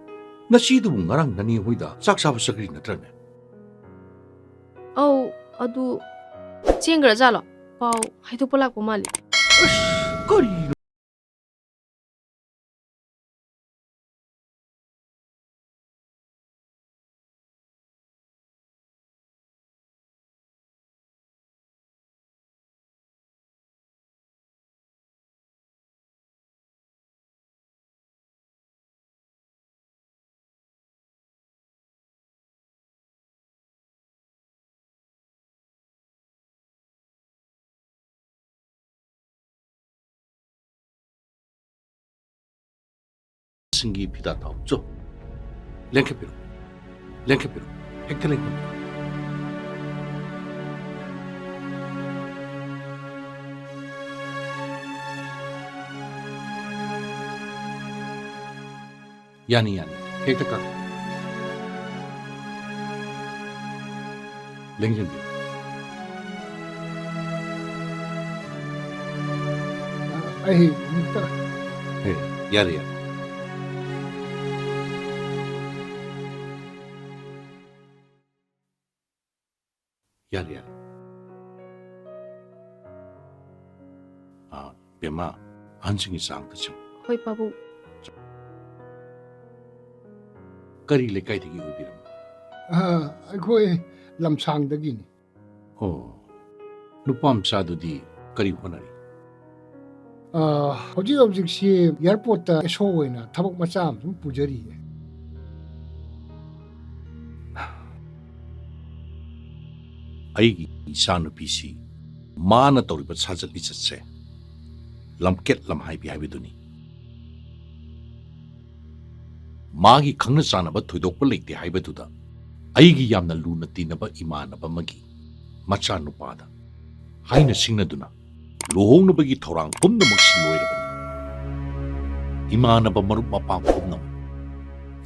ꯅꯆꯦꯗꯨꯕꯨ ꯉꯔꯥꯡ ꯅꯅꯦ ꯍꯣꯏꯗ ꯆꯥꯛ ꯆꯥꯕ ꯆꯠꯈ꯭ꯔꯤ ꯅꯠꯇ꯭ꯔꯅꯦ? ꯑꯧ, ꯑꯗꯨ ꯆꯦꯟꯈ꯭ꯔꯖꯥꯠꯂꯣ? ꯄꯥꯎ ꯍꯥꯏꯗꯣꯛꯄ ꯂꯥꯛꯄ ꯃꯥꯜꯂꯤ꯫ ꯑꯁ, ꯀꯔꯤꯅꯣ? ꯁꯤꯡꯒꯤ ꯐꯤꯗꯥ ꯊꯥꯎ꯫ ꯆꯣ꯫ ꯂꯦꯡꯈꯠꯄꯤꯔꯣ꯫ ꯂꯦꯡꯈꯠꯄꯤꯔꯣ꯫ ꯍꯦꯛꯇ ꯂꯦꯡꯈꯠꯄꯤꯔꯣ꯫ ꯌꯥꯅꯤ, ꯌꯥꯅꯤ꯫ ꯍꯦꯛꯇ ꯀꯛ꯫ ꯂꯦꯡꯁꯤꯟꯕꯤꯌꯨ꯫ ꯑꯩ ꯑꯃꯨꯛꯇ ꯍꯦ, ꯌꯥꯔꯦ, ꯌꯥꯔꯦ꯫ ꯌꯥꯔꯦ, ꯌꯥꯔꯦ꯫ ꯑꯥ, ꯕꯦꯝꯃ, ꯑꯍꯟꯁꯤꯡꯒꯤ ꯆꯥ ꯑꯝꯇ ꯁꯦꯝꯃꯨ꯫ ꯍꯣꯏ, ꯄꯥꯕꯨꯡ꯫ ꯀꯔꯤ ꯂꯩꯀꯥꯏꯗꯒꯤ ꯑꯣꯏꯕꯤꯔꯕꯅꯣ? ꯑꯥ, ꯑꯩꯈꯣꯏ ꯂꯝꯁꯥꯡꯗꯒꯤꯅꯤ꯫ ꯑꯣ, ꯅꯨꯄꯥ ꯃꯆꯥꯗꯨꯗꯤ ꯀꯔꯤ ꯍꯣꯠꯅꯔꯤ? ꯑꯥ, ꯍꯧꯖꯤꯛ ꯍꯧꯖꯤꯛꯁꯤ ꯑꯦꯌꯥꯔꯄꯣꯔꯠꯇ ꯑꯦꯁ ꯑꯣ ꯑꯣꯏꯅ ꯊꯕꯛ ꯃꯆꯥ ꯑꯃ ꯁꯨꯝ ꯄꯨꯖꯔꯤꯌꯦ꯫ ꯑꯩꯒꯤ ꯏꯆꯥꯅꯨꯄꯤꯁꯤ ꯃꯥꯅ ꯇꯧꯔꯤꯕ ꯁꯥꯖꯠ ꯂꯤꯆꯠꯁꯦ ꯂꯝꯀꯦꯠ ꯂꯝꯍꯥꯏꯕꯤ ꯍꯥꯏꯕꯗꯨꯅꯤ꯫ ꯃꯥꯒꯤ ꯈꯪꯅ ꯆꯥꯟꯅꯕ ꯊꯣꯏꯗꯣꯛꯄ ꯂꯩꯇꯦ ꯍꯥꯏꯕꯗꯨꯗ ꯑꯩꯒꯤ ꯌꯥꯝꯅ ꯂꯨꯅ ꯇꯤꯟꯅꯕ ꯏꯃꯥꯟꯅꯕ ꯑꯃꯒꯤ ꯃꯆꯥꯅꯨꯄꯥꯗ ꯍꯥꯏꯅ ꯁꯤꯡꯅꯗꯨꯅ ꯂꯨꯍꯣꯡꯅꯕꯒꯤ ꯊꯧꯔꯥꯡ ꯄꯨꯝꯅꯃꯛꯁꯤ ꯂꯣꯏꯔꯕꯅꯤ꯫ ꯏꯃꯥꯟꯅꯕ ꯃꯔꯨꯞ ꯃꯄꯥꯡ ꯄꯨꯝꯅꯃꯛ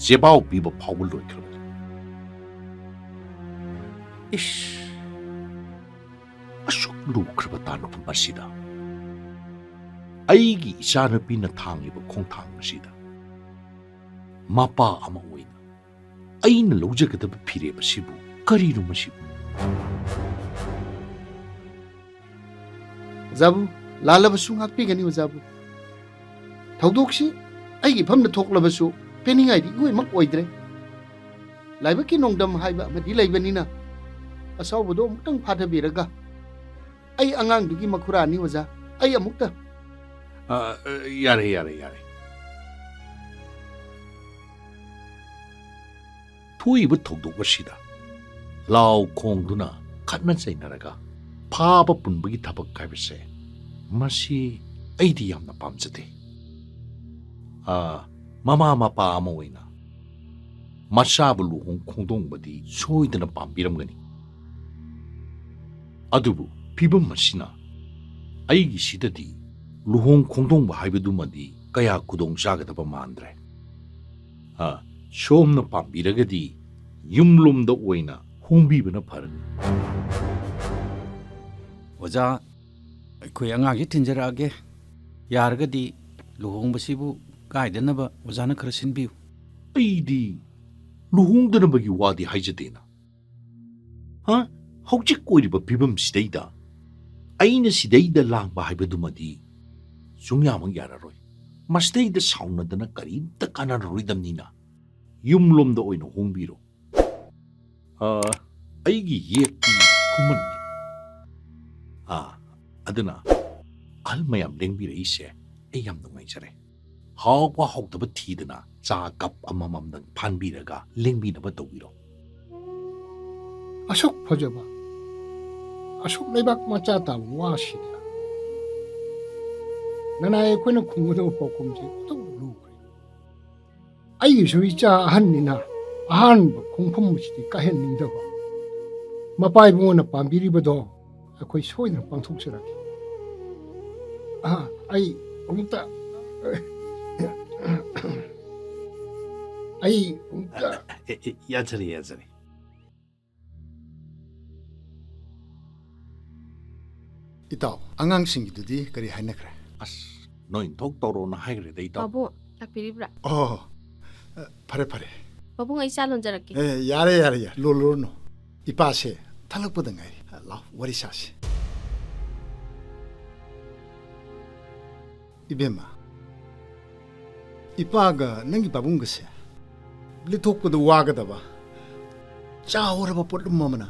ꯆꯦꯕꯥꯎ ꯄꯤꯕ ꯐꯥꯎꯕ ꯂꯣꯏꯈ꯭ꯔꯕꯅꯤ꯫ ꯏꯁ, ꯑꯁꯨꯛ ꯂꯨꯈ꯭ꯔꯕ ꯇꯥꯟꯅꯐꯝ ꯑꯁꯤꯗ ꯑꯩꯒꯤ ꯏꯆꯥꯅꯨꯄꯤꯅ ꯊꯥꯡꯂꯤꯕ ꯈꯣꯡꯊꯥꯡ ꯑꯁꯤꯗ ꯃꯄꯥ ꯑꯃ ꯑꯣꯏꯅ ꯑꯩꯅ ꯂꯧꯖꯒꯗꯕ ꯐꯤꯔꯦꯞ ꯑꯁꯤꯕꯨ ꯀꯔꯤꯅꯣ ꯃꯁꯤꯕꯨ? ꯑꯣꯖꯥꯕꯨ, ꯂꯥꯜꯂꯕꯁꯨ ꯉꯥꯛꯄꯤꯒꯅꯤ ꯑꯣꯖꯥꯕꯨ꯫ ꯊꯧꯗꯣꯛꯁꯤ ꯑꯩꯒꯤ ꯏꯐꯝꯗ ꯊꯣꯛꯂꯕꯁꯨ ꯄꯦꯟꯅꯤꯡꯉꯥꯏꯗꯤ ꯏꯑꯣꯏꯃꯛ ꯑꯣꯏꯗ꯭ꯔꯦ꯫ ꯂꯥꯏꯕꯛꯀꯤ ꯅꯣꯡꯗꯝ ꯍꯥꯏꯕ ꯑꯃꯗꯤ ꯂꯩꯕꯅꯤꯅ ꯑꯁꯥꯎꯕꯗꯣ ꯑꯃꯨꯛꯇꯪ ꯐꯥꯊꯕꯤꯔꯒ ꯑꯩ ꯑꯉꯥꯡꯗꯨꯒꯤ ꯃꯈꯨꯔꯥꯅꯤ ꯑꯣꯖꯥ꯫ ꯑꯩ ꯑꯃꯨꯛꯇ ꯑ, ꯑ, ꯌꯥꯔꯦ, ꯌꯥꯔꯦ, ꯌꯥꯔꯦ꯫ ꯊꯣꯛꯏꯕ ꯊꯧꯗꯣꯛ ꯑꯁꯤꯗ ꯂꯥꯎ ꯈꯣꯡꯗꯨꯅ ꯈꯠꯅ ꯆꯩꯅꯔꯒ ꯐꯥꯕ ꯄꯨꯟꯕꯒꯤ ꯊꯕꯛ ꯍꯥꯏꯕꯁꯦ ꯃꯁꯤ ꯑꯩꯗꯤ ꯌꯥꯝꯅ ꯄꯥꯝꯖꯗꯦ꯫ ꯑ, ꯃꯃꯥ ꯃꯄꯥ ꯑꯃ ꯑꯣꯏꯅ ꯃꯆꯥꯕꯨ ꯂꯨꯍꯣꯡ ꯈꯣꯡꯗꯣꯡꯕꯗꯤ ꯁꯣꯏꯗꯅ ꯄꯥꯝꯕꯤꯔꯝꯒꯅꯤ꯫ ꯑꯗꯨꯕꯨ ꯐꯤꯕꯝ ꯑꯁꯤꯅ ꯑꯩꯒꯤꯁꯤꯗꯗꯤ ꯂꯨꯍꯣꯡ ꯈꯣꯡꯗꯣꯡꯕ ꯍꯥꯏꯕꯗꯨꯃꯗꯤ ꯀꯌꯥ ꯈꯨꯗꯣꯡ ꯆꯥꯒꯗꯕ ꯃꯥꯟꯗ꯭ꯔꯦ꯫ ꯑ, ꯁꯣꯝꯅ ꯄꯥꯝꯕꯤꯔꯒꯗꯤ ꯌꯨꯝꯂꯣꯝꯗ ꯑꯣꯏꯅ ꯍꯣꯡꯕꯤꯕꯅ ꯐꯔꯅꯤ꯫ ꯑꯣꯖꯥ, ꯑꯩꯈꯣꯏ ꯑꯉꯥꯡꯁꯤ ꯊꯤꯟꯖꯔꯛꯑꯒꯦ꯫ ꯌꯥꯔꯒꯗꯤ ꯂꯨꯍꯣꯡꯕꯁꯤꯕꯨ ꯀꯥꯏꯗꯅꯕ ꯑꯣꯖꯥꯅ ꯈꯔ ꯁꯤꯟꯕꯤꯌꯨ꯫ ꯑꯩꯗꯤ ꯂꯨꯍꯣꯡꯗꯅꯕꯒꯤ ꯋꯥꯗꯤ ꯍꯥꯏꯖꯗꯦꯅ꯫ ꯍꯥ? ꯍꯧꯖꯤꯛ ꯑꯣꯏꯔꯤꯕ ꯐꯤꯕꯝꯁꯤꯗꯩꯗ ꯑꯩꯅ ꯁꯤꯗꯩꯗ ꯂꯥꯡꯕ ꯍꯥꯏꯕꯗꯨꯃꯗꯤ ꯁꯨꯡꯌꯥꯃꯛ ꯌꯥꯔꯔꯣꯏ꯫ ꯃꯁꯤꯗꯩꯗ ꯁꯥꯎꯅꯗꯅ ꯀꯔꯤꯝꯇ ꯀꯥꯟꯅꯔꯔꯣꯏꯗꯕꯅꯤꯅ ꯌꯨꯝꯂꯣꯝꯗ ꯑꯣꯏꯅ ꯍꯣꯡꯕꯤꯔꯣ꯫ ꯑ, ꯑꯩꯒꯤ ꯌꯦꯛꯇꯤ ꯈꯨꯃꯟꯅꯤ꯫ ꯑ, ꯑꯗꯨꯅ ꯑꯍꯜ ꯃꯌꯥꯝ ꯂꯦꯡꯕꯤꯔꯛꯏꯁꯦ ꯑꯩ ꯌꯥꯝ ꯅꯨꯡꯉꯥꯏꯖꯔꯦ꯫ ꯍꯥꯎꯕ ꯍꯥꯎꯇꯕ ꯊꯤꯗꯅ ꯆꯥ ꯀꯞ ꯑꯃꯃꯝꯗꯪ ꯐꯥꯟꯕꯤꯔꯒ ꯂꯦꯡꯕꯤꯅꯕ ꯇꯧꯕꯤꯔꯣ꯫ ꯑꯁꯨꯛ ꯐꯖꯕ, ꯑꯁꯨꯛ ꯂꯩꯕꯥꯛ ꯃꯆꯥ ꯇꯥꯕ ꯋꯥꯁꯤꯗ ꯅꯅꯥꯏ ꯑꯩꯈꯣꯏꯅ ꯈꯨꯝꯒꯗꯕ ꯄꯥꯎꯈꯨꯝꯁꯤ ꯑꯣꯟꯊꯣꯛꯅ ꯂꯨꯈ꯭ꯔꯦ꯫ ꯑꯩꯒꯤꯁꯨ ꯏꯆꯥ ꯑꯍꯟꯅꯤꯅ ꯑꯍꯥꯟꯕ ꯈꯣꯡꯐꯝ ꯑꯁꯤꯗꯤ ꯀꯥꯏꯍꯟꯅꯤꯡꯗꯕ꯫ ꯃꯄꯥ ꯏꯕꯨꯡꯉꯣꯅ ꯄꯥꯝꯕꯤꯔꯤꯕꯗꯣ ꯑꯩꯈꯣꯏ ꯁꯣꯏꯗꯅ ꯄꯥꯡꯊꯣꯛꯆꯔꯛꯀꯦ꯫ ꯑꯥ, ꯑꯩ ꯑꯃꯨꯛꯇ, ꯑꯩ ꯑꯃꯨꯛꯇ꯫ ꯑꯦ, ꯑꯦ, ꯌꯥꯖꯔꯦ, ꯌꯥꯖꯔꯦ꯫ ꯏꯇꯥꯎ, ꯑꯉꯥꯡꯁꯤꯡꯒꯤꯗꯨꯗꯤ ꯀꯔꯤ ꯍꯥꯏꯅꯈ꯭ꯔꯦ? ꯑꯁ, ꯅꯣꯏ ꯊꯣꯛ ꯇꯧꯔꯣꯅ ꯍꯥꯏꯈ꯭ꯔꯦꯗ, ꯏꯇꯥꯎ꯫ ꯄꯥꯕꯨꯡ, ꯂꯥꯛꯄꯤꯔꯤꯕ꯭ꯔꯥ? ꯑꯣ, ꯑ, ꯐꯔꯦ, ꯐꯔꯦ꯫ ꯄꯥꯕꯨꯡ, ꯑꯩ ꯆꯥ ꯂꯣꯟꯖꯔꯛꯀꯦ꯫ ꯑꯦ, ꯌꯥꯔꯦ, ꯌꯥꯔꯦ, ꯌꯥꯔꯦ, ꯂꯣꯜꯂꯨꯔꯅꯨ꯫ ꯏꯄꯥꯁꯦ ꯊꯜꯂꯛꯄꯗ ꯉꯥꯏꯔꯤ꯫ ꯂꯥꯎ, ꯋꯥꯔꯤ ꯁꯥꯁꯤ꯫ ꯏꯕꯦꯝꯃ, ꯏꯄꯥꯒ ꯅꯪꯒꯤ ꯄꯥꯕꯨꯡꯒꯁꯦ ꯂꯤꯊꯣꯛꯄꯗ ꯋꯥꯒꯗꯕ ꯆꯥꯎꯔꯕ ꯄꯣꯠꯂꯨꯝ ꯑꯃꯅ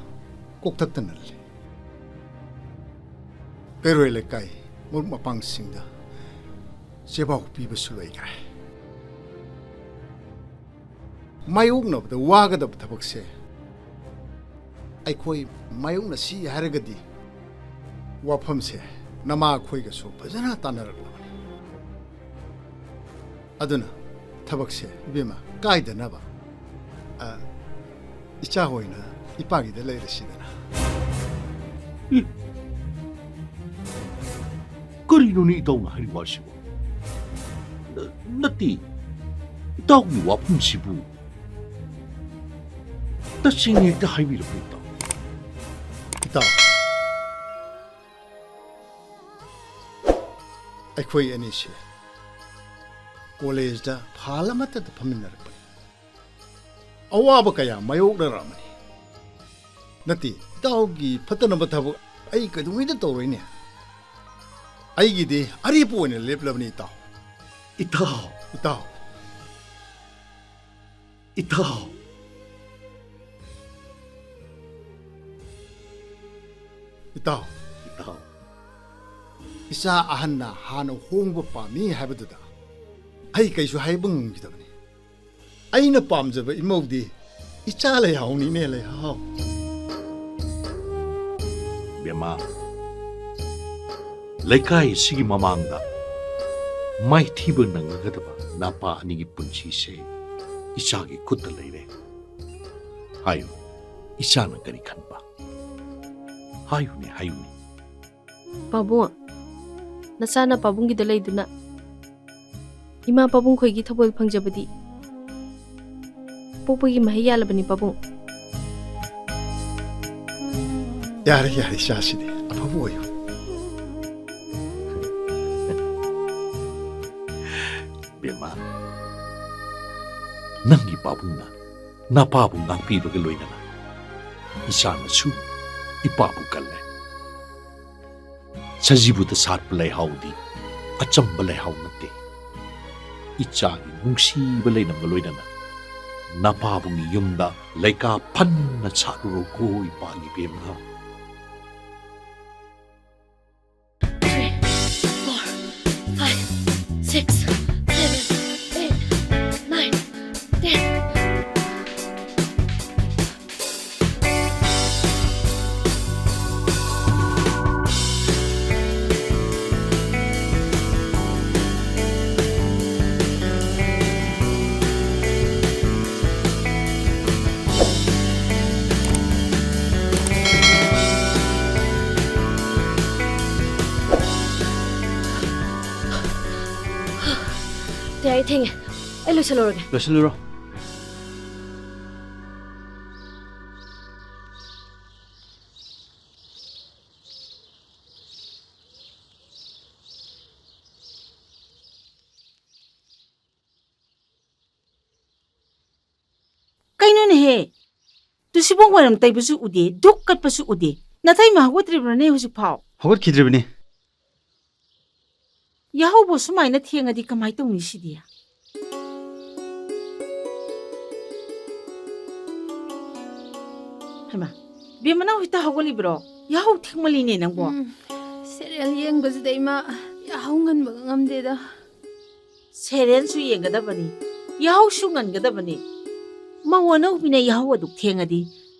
ꯀꯣꯛꯊꯛꯇ ꯅꯜꯂꯤ꯫ ꯀꯩꯔꯣꯏ ꯂꯩꯀꯥꯏ ꯃꯔꯨꯞ ꯃꯄꯥꯡꯁꯤꯡꯗ ꯆꯦꯕꯥꯎ ꯄꯤꯕꯁꯨ ꯂꯣꯏꯈ꯭ꯔꯦ꯫ ꯃꯥꯌꯣꯛꯅꯕꯗ ꯋꯥꯒꯗꯕ ꯊꯕꯛꯁꯦ ꯑꯩꯈꯣꯏ ꯃꯥꯌꯣꯛꯅꯁꯤ ꯍꯥꯏꯔꯒꯗꯤ ꯋꯥꯐꯝꯁꯦ ꯅꯃꯥ ꯑꯩꯈꯣꯏꯒꯁꯨ ꯐꯖꯅ ꯇꯥꯟꯅꯔꯛꯂꯕꯅꯤ꯫ ꯑꯗꯨꯅ ꯊꯕꯛꯁꯦ, ꯏꯕꯦꯝꯃ, ꯀꯥꯏꯗꯅꯕ, ꯑ, ꯏꯆꯥ ꯍꯣꯏꯅ ꯏꯄꯥꯒꯤꯗ ꯂꯩꯔꯁꯤꯗꯅ꯫ ꯏ! ꯀꯔꯤꯅꯣꯅꯦ ꯏꯇꯥꯎꯅ ꯍꯥꯏꯔꯤꯕ ꯑꯁꯤꯕꯨ? ꯅ-, ꯅꯠꯇꯦ, ꯏꯇꯥꯎꯒꯤ ꯋꯥꯐꯝꯁꯤꯕꯨ ꯇꯁꯦꯡꯅ ꯍꯦꯛꯇ ꯍꯥꯏꯕꯤꯔꯛꯎ, ꯏꯇꯥꯎ꯫ ꯏꯇꯥꯎ, ꯑꯩꯈꯣꯏ ꯑꯅꯤꯁꯦ ꯀꯣꯂꯦꯖꯇ ꯐꯥꯜ ꯑꯃꯠꯇꯗ ꯐꯝꯃꯤꯟꯅꯔꯛꯄꯅꯤ꯫ ꯑꯋꯥꯕ ꯀꯌꯥ ꯃꯥꯌꯣꯛꯅꯔꯛꯑꯃꯅꯤ꯫ ꯅꯠꯇꯦ, ꯏꯇꯥꯎꯒꯤ ꯐꯠꯇꯅꯕ ꯊꯕꯛ ꯑꯩ ꯀꯩꯗꯧꯉꯩꯗ ꯇꯧꯔꯣꯏꯅꯦ꯫ ꯑꯩꯒꯤꯗꯤ ꯑꯔꯦꯞꯄ ꯑꯣꯏꯅ ꯂꯦꯞꯂꯕꯅꯤ, ꯏꯇꯥꯎ꯫ ꯏꯇꯥꯎ꯫ ꯏꯇꯥꯎ꯫ ꯏꯇꯥꯎ꯫ ꯏꯇꯥꯎ꯫ ꯏꯇꯥꯎ꯫ ꯏꯆꯥ ꯑꯍꯟꯅ ꯍꯥꯟꯅ ꯍꯣꯡꯕ ꯄꯥꯝꯃꯤ ꯍꯥꯏꯕꯗꯨꯗ ꯑꯩ ꯀꯩꯁꯨ ꯍꯥꯏꯕ ꯉꯝꯈꯤꯗꯕꯅꯤ꯫ ꯑꯩꯅ ꯄꯥꯝꯖꯕ ꯏꯃꯧꯗꯤ ꯏꯆꯥ ꯂꯩꯍꯥꯎꯅꯤꯅꯦ, ꯂꯩꯍꯥꯎ꯫ ꯕꯦꯝꯃ, ꯂꯩꯀꯥꯏ ꯑꯁꯤꯒꯤ ꯃꯃꯥꯡꯗ ꯃꯥꯏꯊꯤꯕ ꯅꯪꯉꯒꯗꯕ ꯅꯄꯥ ꯑꯅꯤꯒꯤ ꯄꯨꯟꯁꯤꯁꯦ ꯏꯆꯥꯒꯤ ꯈꯨꯠꯇ ꯂꯩꯔꯦ꯫ ꯍꯥꯏꯌꯨ, ꯏꯆꯥꯅ ꯀꯔꯤ ꯈꯟꯕ? ꯍꯥꯏꯌꯨꯅꯦ, ꯍꯥꯏꯌꯨꯅꯦ꯫ ꯄꯥꯕꯨꯡ, ꯅꯆꯥꯅ ꯄꯥꯕꯨꯡꯒꯤꯗ ꯂꯩꯗꯨꯅ ꯏꯃꯥ ꯄꯥꯕꯨꯡ ꯈꯣꯏꯒꯤ ꯊꯧꯒꯜ ꯐꯪꯖꯕꯗꯤ ꯄꯣꯛꯄꯒꯤ ꯃꯍꯩ ꯌꯥꯜꯂꯕꯅꯤ ꯄꯥꯕꯨꯡ꯫ ꯌꯥꯔꯦ, ꯌꯥꯔꯦ, ꯏꯆꯥꯁꯤꯗꯤ ꯑꯐꯕ ꯑꯣꯏꯌꯨ꯫ ꯕꯦꯝꯃ, ꯅꯪꯒꯤ ꯄꯥꯕꯨꯡꯅ ꯅꯄꯥꯕꯨ ꯉꯥꯛꯄꯤꯕꯒ ꯂꯣꯏꯅꯅ ꯏꯆꯥꯅꯁꯨ ꯏꯄꯥꯕꯨ ꯀꯜꯂꯦ꯫ ꯁꯖꯤꯕꯨꯗ ꯁꯥꯠꯄ ꯂꯩꯍꯥꯎꯗꯤ ꯑꯆꯝꯕ ꯂꯩꯍꯥꯎ ꯅꯠꯇꯦ꯫ ꯏꯆꯥꯒꯤ ꯅꯨꯡꯁꯤꯕ ꯂꯩꯅꯝꯒ ꯂꯣꯏꯅꯅ ꯅꯄꯥꯕꯨꯡꯒꯤ ꯌꯨꯝꯗ ꯂꯩꯀꯥ ꯐꯟꯅ ꯁꯥꯠꯂꯨꯔꯣꯀꯣ, ꯏꯄꯥꯒꯤ ꯕꯦꯝꯃ꯫ Three, four, five, six, seven, eight, nine, ten. ꯌꯥꯔꯦ, ꯊꯦꯡꯉꯦ꯫ ꯑꯩ ꯂꯣꯏꯁꯜꯂꯨꯔꯒꯦ꯫ ꯂꯣꯏꯁꯜꯂꯨꯔꯣ꯫ ꯀꯩꯅꯣꯅꯦꯍꯦ? ꯇꯨꯁꯤꯕꯣꯡ ꯋꯥꯏꯔꯝ ꯇꯩꯕꯁꯨ ꯎꯗꯦ, ꯙꯨꯛ ꯀꯠꯄꯁꯨ ꯎꯗꯦ꯫ ꯅꯇꯩꯃ ꯍꯧꯒꯠꯇ꯭ꯔꯤꯕ꯭ꯔꯅꯦ ꯍꯧꯖꯤꯛꯐꯥꯎ? ꯍꯧꯒꯠꯈꯤꯗ꯭ꯔꯤꯕꯅꯤ꯫ ꯌꯥꯍꯧꯕꯨ ꯁꯨꯃꯥꯏꯅ ꯊꯦꯡꯉꯗꯤ ꯀꯃꯥꯏ ꯇꯧꯅꯤ ꯁꯤꯗꯤ? ꯍꯩꯃꯥ, ꯕꯦꯝꯃ ꯅꯪ ꯍꯧꯖꯤꯛꯇ ꯍꯧꯒꯠꯂꯤꯕ꯭ꯔꯣ? ꯌꯥꯍꯧ ꯊꯦꯡꯃꯜꯂꯤꯅꯦ ꯅꯪꯕꯣ꯫ ꯎꯝ, serial ꯌꯦꯡꯕꯁꯤꯗ ꯏꯃꯥ, ꯌꯥꯍꯧ ꯉꯟꯕꯒ ꯉꯝꯗꯦꯗ꯫ Serialꯁꯨ ꯌꯦꯡꯒꯗꯕꯅꯤ, ꯌꯥꯍꯧꯁꯨ ꯉꯟꯒꯗꯕꯅꯤ꯫ ꯃꯧ ꯑꯅꯧꯕꯤꯅ ꯌꯥꯍꯧ ꯑꯗꯨꯛ ꯊꯦꯡꯉꯗꯤ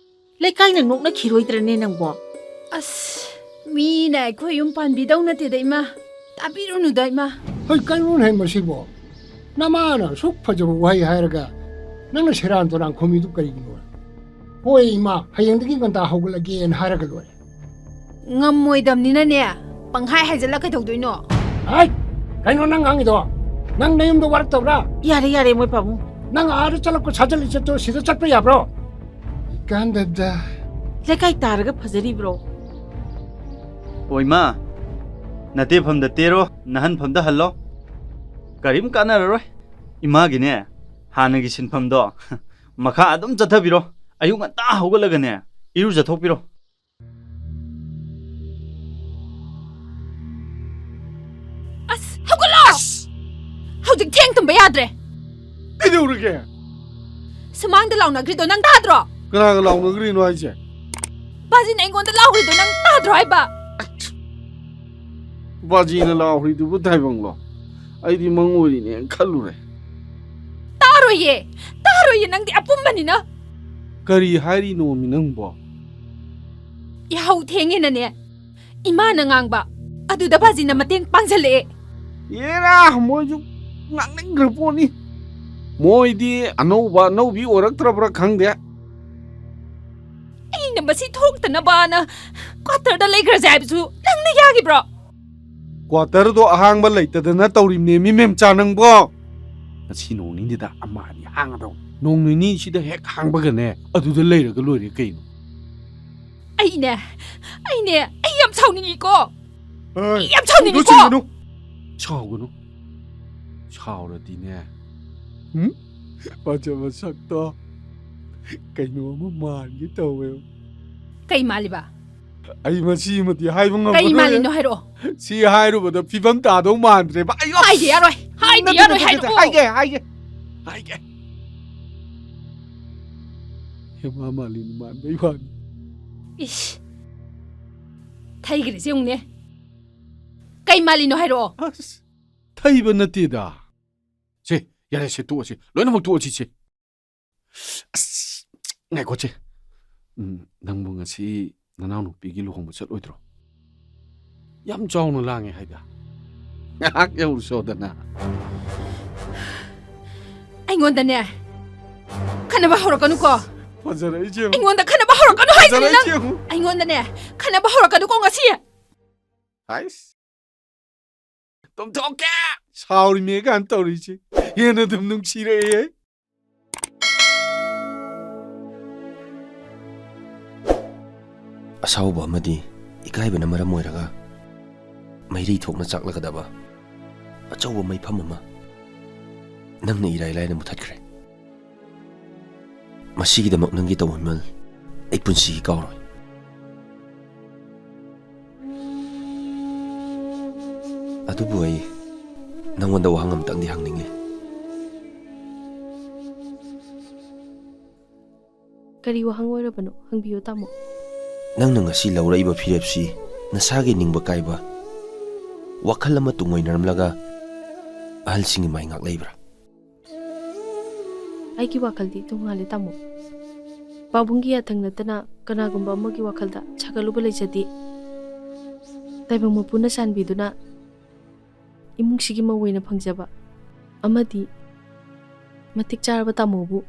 ꯂꯩꯀꯥꯏꯅ ꯅꯣꯛꯅꯈꯤꯔꯣꯏꯗ꯭ꯔꯅꯦ ꯅꯪꯕꯣ? ꯑꯁ, ꯃꯤꯅ ꯑꯩꯈꯣꯏ ꯌꯨꯝ ꯄꯥꯟꯕꯤꯗꯧ ꯅꯠꯇꯦꯗ ꯏꯃꯥ꯫ ꯇꯥꯕꯤꯔꯨꯅꯨꯗ ꯏꯃꯥ꯫ ꯍꯩ, ꯀꯩꯅꯣꯅꯦ ꯍꯩ ꯃꯁꯤꯕꯣ? ꯅꯃꯥꯅ ꯑꯁꯨꯛ ꯐꯖꯕ ꯋꯥꯍꯩ ꯍꯥꯏꯔꯒ ꯅꯪꯅ ꯁꯦꯔꯥꯟ ꯇꯨꯔꯥꯟ ꯈꯨꯝꯃꯤꯗꯨ ꯀꯔꯤꯒꯤꯅꯣ? ꯍꯣꯏ ꯏꯃꯥ, ꯍꯌꯦꯡꯗꯒꯤ ꯉꯟꯇꯥ ꯍꯧꯒꯠꯂꯒꯦꯅ ꯍꯥꯏꯔꯒ ꯂꯣꯏꯔꯦ꯫ ꯉꯝꯃꯣꯏꯗꯕꯅꯤꯅꯅꯦ, ꯄꯪꯍꯥꯏ ꯍꯥꯏꯖꯜꯂ ꯀꯩꯗꯧꯗꯣꯏꯅꯣ? ꯍꯥꯏ! ꯀꯩꯅꯣ ꯅꯪ ꯉꯥꯡꯉꯤꯗꯣ? ꯅꯪ ꯅꯌꯨꯝꯗ ꯋꯥꯔꯛꯇꯕ꯭ꯔꯥ? ꯌꯥꯔꯦ, ꯌꯥꯔꯦ, ꯃꯣꯏ ꯄꯥꯕꯨꯡ꯫ ꯅꯪ ꯑꯥꯗ ꯆꯠꯂꯛꯄ ꯁꯥꯖꯠ ꯂꯤꯆꯠꯇꯣ ꯁꯤꯗ ꯆꯠꯄ ꯌꯥꯕ꯭ꯔꯣ? ꯀꯥꯟꯗꯕꯗ꯫ ꯂꯩꯀꯥꯏ ꯇꯥꯔꯒ ꯐꯖꯔꯤꯕ꯭ꯔꯣ? ꯑꯣ ꯏꯃꯥ, ꯅꯇꯦꯐꯝꯗ ꯇꯦꯔꯣ, ꯅꯍꯟꯐꯝꯗ ꯍꯜꯂꯣ꯫ ꯀꯔꯤꯝ ꯀꯥꯟꯅꯔꯔꯣꯏ꯫ ꯏꯃꯥꯒꯤꯅꯦ, ꯍꯥꯟꯅꯒꯤ ꯁꯤꯟꯐꯝꯗꯣ ꯃꯈꯥ ꯑꯗꯨꯝ ꯆꯠꯊꯕꯤꯔꯣ꯫ ꯑꯌꯨꯛ ꯉꯟꯇꯥ ꯍꯧꯒꯠꯂꯒꯅꯦ, ꯏꯔꯨꯖꯊꯣꯛꯄꯤꯔꯣ꯫ ꯑꯁ, ꯍꯧꯒꯠꯂꯣ! ꯑꯁ! ꯍꯧꯖꯤꯛ ꯊꯦꯡ ꯇꯨꯝꯕ ꯌꯥꯗ꯭ꯔꯦ꯫ ꯀꯩꯗꯧꯔꯒꯦ? ꯁꯨꯃꯥꯡꯗ ꯂꯥꯎꯅꯈ꯭ꯔꯤꯗꯣ ꯅꯪ ꯇꯥꯗ꯭ꯔꯣ? ꯀꯅꯥꯒ ꯂꯥꯎꯅꯈ꯭ꯔꯤꯅꯣ ꯍꯥꯏꯁꯦ? ꯕꯥꯖꯤꯅ ꯑꯩꯉꯣꯟꯗ ꯂꯥꯎꯈ꯭ꯔꯤꯗꯣ ꯅꯪ ꯇꯥꯗ꯭ꯔꯣ ꯍꯥꯏꯕ? ꯕꯥꯖꯤꯅ ꯂꯥꯎꯈ꯭ꯔꯤꯗꯨꯕꯨ ꯇꯥꯏꯕꯪꯂꯣ? ꯑꯩꯗꯤ ꯃꯪ ꯑꯣꯏꯔꯤꯅꯦꯅ ꯈꯜꯂꯨꯔꯦ꯫ ꯇꯥꯔꯣꯏꯌꯦ, ꯇꯥꯔꯣꯏꯌꯦ, ꯅꯪꯗꯤ ꯑꯄꯨꯝꯕꯅꯤꯅ꯫ ꯀꯔꯤ ꯍꯥꯏꯔꯤꯅꯣꯃꯤ ꯅꯪꯕꯣ? ꯌꯥꯍꯧ ꯊꯦꯡꯉꯦꯅꯅꯦ, ꯏꯃꯥꯅ ꯉꯥꯡꯕ ꯑꯗꯨꯗ ꯕꯥꯖꯤꯅ ꯃꯇꯦꯡ ꯄꯥꯡꯁꯜꯂꯛꯑꯦ꯫ ꯑꯦꯔꯥ, ꯃꯣꯏꯁꯨ ꯉꯥꯡꯅꯤꯡꯈ꯭ꯔ ꯄꯣꯠꯅꯤ꯫ ꯃꯣꯏꯗꯤ ꯑꯅꯧꯕ ꯑꯅꯧꯕꯤ ꯑꯣꯏꯔꯛꯇ꯭ꯔꯕ꯭ꯔꯥ ꯈꯪꯗꯦ꯫ ꯑꯩꯅ ꯃꯁꯤ ꯊꯣꯛꯇꯅꯕꯅ ꯀ꯭ꯋꯥꯇꯔꯗ ꯂꯩꯈ꯭ꯔꯁꯦ ꯍꯥꯏꯕꯁꯨ ꯅꯪꯅ ꯌꯥꯈꯤꯕ꯭ꯔꯣ? ꯀ꯭ꯋꯥꯇꯔꯗꯣ ꯑꯍꯥꯡꯕ ꯂꯩꯇꯗꯅ ꯇꯧꯔꯤꯕꯅꯦ ꯃꯤ ꯃꯦꯝꯆꯥ ꯅꯪꯕꯣ꯫ ꯉꯁꯤ ꯅꯣꯡ ꯅꯤꯅꯤꯗ ꯑꯃ ꯑꯅꯤ ꯍꯥꯡꯒꯗꯧ꯫ ꯅꯣꯡ ꯅꯤꯅꯤꯁꯤꯗ ꯍꯦꯛ ꯍꯥꯡꯕꯒꯅꯦ, ꯑꯗꯨꯗ ꯂꯩꯔꯒ ꯂꯣꯏꯔꯦ ꯀꯩꯅꯣ꯫ ꯑꯩꯅꯦ, ꯑꯩꯅꯦ, ꯑꯩ ꯌꯥꯝ ꯁꯥꯎꯅꯤꯡꯉꯤꯀꯣ꯫ ꯑꯩ ꯌꯥꯝ ꯁꯥꯎꯅꯤꯡꯉꯤꯀꯣ꯫ ꯁꯥꯎꯒꯅꯨ, ꯁꯥꯎꯒꯅꯨ꯫ ꯁꯥꯎꯔꯗꯤꯅꯦ꯫ ꯎꯝ? ꯐꯖꯕ ꯁꯛꯇꯣ꯫ ꯀꯩꯅꯣ ꯑꯃ ꯃꯥꯟꯒꯦ ꯇꯧꯋꯦ꯫ ꯀꯩ ꯃꯥꯜꯂꯤꯕ? ꯑꯩ ꯃꯁꯤꯃꯗꯤ ꯍꯥꯏꯕ ꯉꯝꯃꯔꯣꯏ꯫ ꯀꯩ ꯃꯥꯜꯂꯤꯅꯣ ꯍꯥꯏꯔꯛꯑꯣ꯫ ꯁꯤ ꯍꯥꯏꯔꯨꯕꯗ ꯐꯤꯕꯝ ꯇꯥꯗꯧ ꯃꯥꯟꯗ꯭ꯔꯦꯕ꯫ ꯑꯩ, ꯑꯁ! ꯍꯥꯏꯗꯤ ꯌꯥꯔꯣꯏ, ꯍꯥꯏꯗꯤ ꯅꯠꯇꯦ, ꯌꯥꯔꯣꯏ, ꯅꯠꯇꯦ, ꯅꯠꯇꯦ, ꯍꯥꯏꯔꯛꯑꯣ꯫ ꯍꯥꯏꯒꯦ, ꯍꯥꯏꯒꯦ, ꯍꯥꯏꯒꯦ꯫ ꯍꯦꯃꯥ ꯃꯥꯂꯤꯅꯤ ꯃꯥꯟꯕꯩ ꯋꯥꯅꯤ꯫ ꯏꯁ! ꯊꯩꯈ꯭ꯔꯤꯁꯦ ꯌꯦꯡꯉꯨꯅꯦ꯫ ꯀꯩ ꯃꯥꯜꯂꯤꯅꯣ ꯍꯥꯏꯔꯛꯑꯣ꯫ ꯑꯁ! ꯊꯩꯕ ꯅꯠꯇꯦꯗ꯫ ꯁꯦ, ꯌꯥꯔꯦ, ꯁꯦ, ꯇꯣꯛꯑꯁꯤ꯫ ꯂꯣꯏꯅꯃꯛ ꯇꯣꯛꯑꯁꯤ, ꯁꯦ꯫ ꯑꯁ, ꯉꯥꯏꯈꯣ, ꯁꯦ꯫ ꯎꯝ, ꯅꯪꯕꯨ ꯉꯁꯤ ꯅꯅꯥꯎꯅꯨꯄꯤꯒꯤ ꯂꯨꯍꯣꯡꯕ ꯆꯠꯂꯣꯏꯗ꯭ꯔꯣ? ꯌꯥꯝ ꯆꯥꯎꯅ ꯂꯥꯡꯉꯦ ꯍꯥꯏꯗ꯫ ꯉꯥꯏꯍꯥꯛ ꯌꯧꯔꯨꯁꯣꯗꯅ꯫ ꯑꯩꯉꯣꯟꯗꯅꯦ, ꯈꯠꯅꯕ ꯍꯧꯔꯛꯀꯅꯨꯀꯣ꯫ ꯐꯖꯔꯛꯏꯁꯦ ꯌꯦꯡꯉꯨ꯫ ꯑꯩꯉꯣꯟꯗ ꯈꯠꯅꯕ ꯍꯧꯔꯛꯀꯅꯨ ꯍꯥꯏꯁꯤꯅꯦ ꯅꯪ꯫ ꯐꯖꯔꯛꯏꯁꯦ ꯌꯦꯡꯉꯨ꯫ ꯑꯩꯉꯣꯟꯗꯅꯦ ꯈꯠꯅꯕ ꯍꯧꯔꯛꯀꯅꯨꯀꯣ ꯉꯁꯤ꯫ ꯍꯥꯏꯁ꯫ ꯇꯨꯝꯊꯣꯛꯀꯦ꯫ ꯁꯥꯎꯔꯤꯃꯦ ꯀꯥꯏꯅ ꯇꯧꯔꯤꯁꯦ꯫ ꯍꯦꯟꯅ ꯑꯗꯨꯝ ꯅꯨꯡꯁꯤꯔꯛꯑꯦ꯫ ꯑꯁꯥꯎꯕ ꯑꯃꯗꯤ ꯏꯀꯥꯏꯕꯅ ꯃꯔꯝ ꯑꯣꯏꯔꯒ ꯃꯩꯔꯤ ꯊꯣꯛꯅ ꯆꯥꯛꯂꯒꯗꯕ ꯑꯆꯧꯕ ꯃꯩꯐꯝ ꯑꯃ ꯅꯪꯅ ꯏꯔꯥꯏ ꯂꯥꯏꯅ ꯃꯨꯊꯠꯈ꯭ꯔꯦ꯫ ꯃꯁꯤꯒꯤꯗꯃꯛ ꯅꯪꯒꯤ ꯇꯧꯍꯟꯃꯜ ꯑꯩ ꯄꯨꯟꯁꯤꯒꯤ ꯀꯥꯎꯔꯣꯏ꯫ ꯑꯗꯨꯕꯨ ꯑꯩ ꯅꯪꯉꯣꯟꯗ ꯋꯥꯍꯪ ꯑꯃꯇꯪꯗꯤ ꯍꯪꯅꯤꯡꯂꯤ꯫ ꯀꯔꯤ ꯋꯥꯍꯪ ꯑꯣꯏꯔꯕꯅꯣ? ꯍꯪꯕꯤꯌꯨ, ꯇꯥꯃꯣ꯫ ꯅꯪꯅ ꯉꯁꯤ ꯂꯧꯔꯛꯏꯕ ꯐꯤꯔꯦꯞꯁꯤ ꯅꯁꯥꯒꯤ ꯅꯤꯡꯕ ꯀꯥꯏꯕ ꯋꯥꯈꯜ ꯑꯃ ꯇꯨꯡꯑꯣꯏꯅꯔꯝꯂꯒ ꯑꯍꯜꯁꯤꯡꯒꯤ ꯃꯥꯏꯉꯥꯛ ꯂꯩꯕ꯭ꯔꯥ? ꯑꯩꯒꯤ ꯋꯥꯈꯜꯗꯤ ꯇꯣꯉꯥꯜꯂꯦ, ꯇꯥꯃꯣ꯫ ꯄꯥꯕꯨꯡꯒꯤ ꯌꯥꯊꯪ ꯅꯠꯇꯅ ꯀꯅꯥꯒꯨꯝꯕ ꯑꯃꯒꯤ ꯋꯥꯈꯜꯗ ꯁꯥꯒꯠꯂꯨꯕ ꯂꯩꯖꯗꯦ꯫ ꯇꯥꯏꯕꯪ ꯃꯄꯨꯅ ꯆꯥꯟꯕꯤꯗꯨꯅ ꯏꯃꯨꯡꯁꯤꯒꯤ ꯃꯧ ꯑꯣꯏꯅ ꯐꯪꯖꯕ ꯑꯃꯗꯤ ꯃꯇꯤꯛ ꯆꯥꯔꯕ ꯇꯥꯃꯣꯕꯨ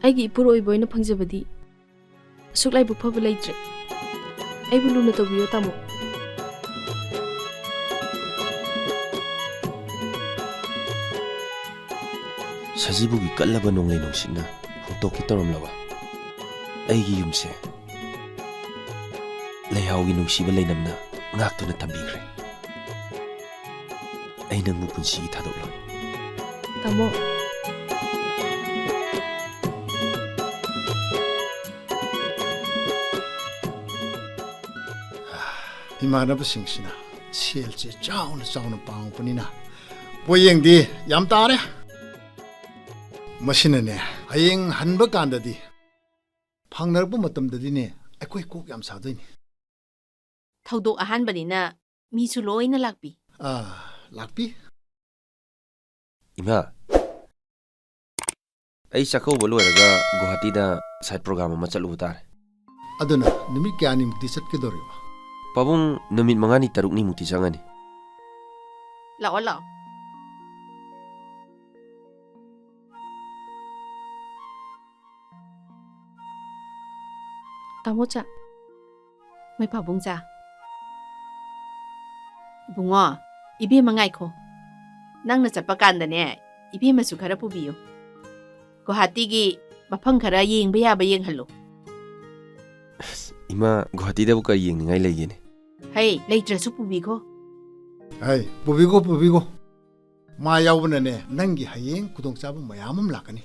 ꯑꯩꯒꯤ ꯏꯄꯨꯔꯣꯏꯕ ꯑꯣꯏꯅ ꯐꯪꯖꯕꯗꯤ ꯑꯁꯨꯛ ꯂꯥꯏꯕꯛ ꯐꯕ ꯂꯩꯇ꯭ꯔꯦ꯫ ꯑꯩꯕꯨ ꯂꯨꯅ ꯇꯧꯕꯤꯌꯣ, ꯇꯥꯃꯣ꯫ ꯁꯖꯤꯕꯨꯒꯤ ꯀꯜꯂꯕ ꯅꯣꯡꯂꯩ ꯅꯨꯡꯁꯤꯠꯅ ꯍꯨꯝꯇꯣꯛꯀꯦ ꯇꯧꯔꯝꯂꯕ ꯑꯩꯒꯤ ꯌꯨꯝꯁꯦ ꯂꯩꯍꯥꯎꯒꯤ ꯅꯨꯡꯁꯤꯕ ꯂꯩꯅꯝꯅ ꯉꯥꯛꯇꯨꯅ ꯊꯝꯕꯤꯈ꯭ꯔꯦ꯫ ꯑꯩ ꯅꯪꯕꯨ ꯄꯨꯟꯁꯤꯒꯤ ꯊꯥꯗꯣꯛꯂꯣꯏ꯫ ꯇꯥꯃꯣ꯫ ꯏꯃꯥꯟꯅꯕꯁꯤꯡꯁꯤꯅ ꯁꯦꯜꯁꯦ ꯆꯥꯎꯅ ꯆꯥꯎꯅ ꯄꯥꯡꯉꯛꯄꯅꯤꯅ ꯄꯣꯌꯦꯡꯗꯤ ꯌꯥꯝ ꯇꯥꯔꯦ꯫ ꯃꯁꯤꯅꯅꯦ, ꯍꯌꯦꯡ ꯍꯟꯕ ꯀꯥꯟꯗꯗꯤ, ꯐꯪꯅꯔꯛꯄ ꯃꯇꯝꯗꯗꯤꯅꯦ, ꯑꯩꯈꯣꯏ ꯀꯣꯛ ꯌꯥꯝ ꯁꯥꯗꯣꯏꯅꯤ꯫ ꯊꯧꯗꯣꯛ ꯑꯍꯥꯟꯕꯅꯤꯅ ꯃꯤꯁꯨ ꯂꯣꯏꯅ ꯂꯥꯛꯄꯤ꯫ ꯑꯥ, ꯂꯥꯛꯄꯤ꯫ ꯏꯃꯥ, ꯑꯩ ꯆꯥꯛꯀꯧꯕ ꯂꯣꯏꯔꯒ ꯒꯨꯋꯥꯍꯥꯇꯤꯗ side program ꯑꯃ ꯆꯠꯂꯨꯕ ꯇꯥꯔꯦ꯫ ꯑꯗꯨꯅ ꯅꯨꯃꯤꯠ ꯀꯌꯥꯅꯤꯃꯨꯛꯇꯤ ꯆꯠꯀꯗꯧꯔꯤꯕ? ꯄꯥꯕꯨꯡ, ꯅꯨꯃꯤꯠ ꯃꯉꯥꯅꯤ ꯇꯔꯨꯛꯅꯤꯃꯨꯛꯇꯤ ꯆꯪꯉꯅꯤ꯫ ꯂꯥꯛꯑꯣ, ꯂꯥꯛꯑꯣ꯫ ꯇꯥꯃꯣꯆꯥ, ꯃꯣꯏ ꯄꯥꯕꯨꯡꯆꯥ꯫ ꯏꯕꯨꯡꯉꯣ, ꯏꯕꯦꯝꯃ ꯉꯥꯏꯈꯣ꯫ ꯅꯪꯅ ꯆꯠꯄ ꯀꯥꯟꯗꯅꯦ, ꯏꯕꯦꯝꯃꯁꯨ ꯈꯔ ꯄꯨꯕꯤꯌꯨ꯫ ꯒꯨꯋꯥꯍꯥꯇꯤꯒꯤ ꯃꯐꯝ ꯈꯔ ꯌꯦꯡꯕ ꯌꯥꯕ ꯌꯦꯡꯍꯜꯂꯨ꯫ ꯑꯁ, ꯏꯃꯥ, ꯒꯨꯋꯥꯍꯥꯇꯤꯗꯕꯨ ꯀꯔꯤ ꯌꯦꯡꯅꯤꯡꯉꯥꯏ ꯂꯩꯒꯦꯅꯦ? ꯍꯩ, ꯂꯩꯇ꯭ꯔꯁꯨ ꯄꯨꯕꯤꯈꯣ꯫ ꯍꯩ, ꯄꯨꯕꯤꯈꯣ, ꯄꯨꯕꯤꯈꯣ꯫ ꯃꯥ ꯌꯥꯎꯕꯅꯅꯦ, ꯅꯪꯒꯤ ꯍꯌꯦꯡ ꯈꯨꯗꯣꯡꯆꯥꯕ ꯃꯌꯥꯝ ꯑꯃ ꯂꯥꯛꯀꯅꯤ꯫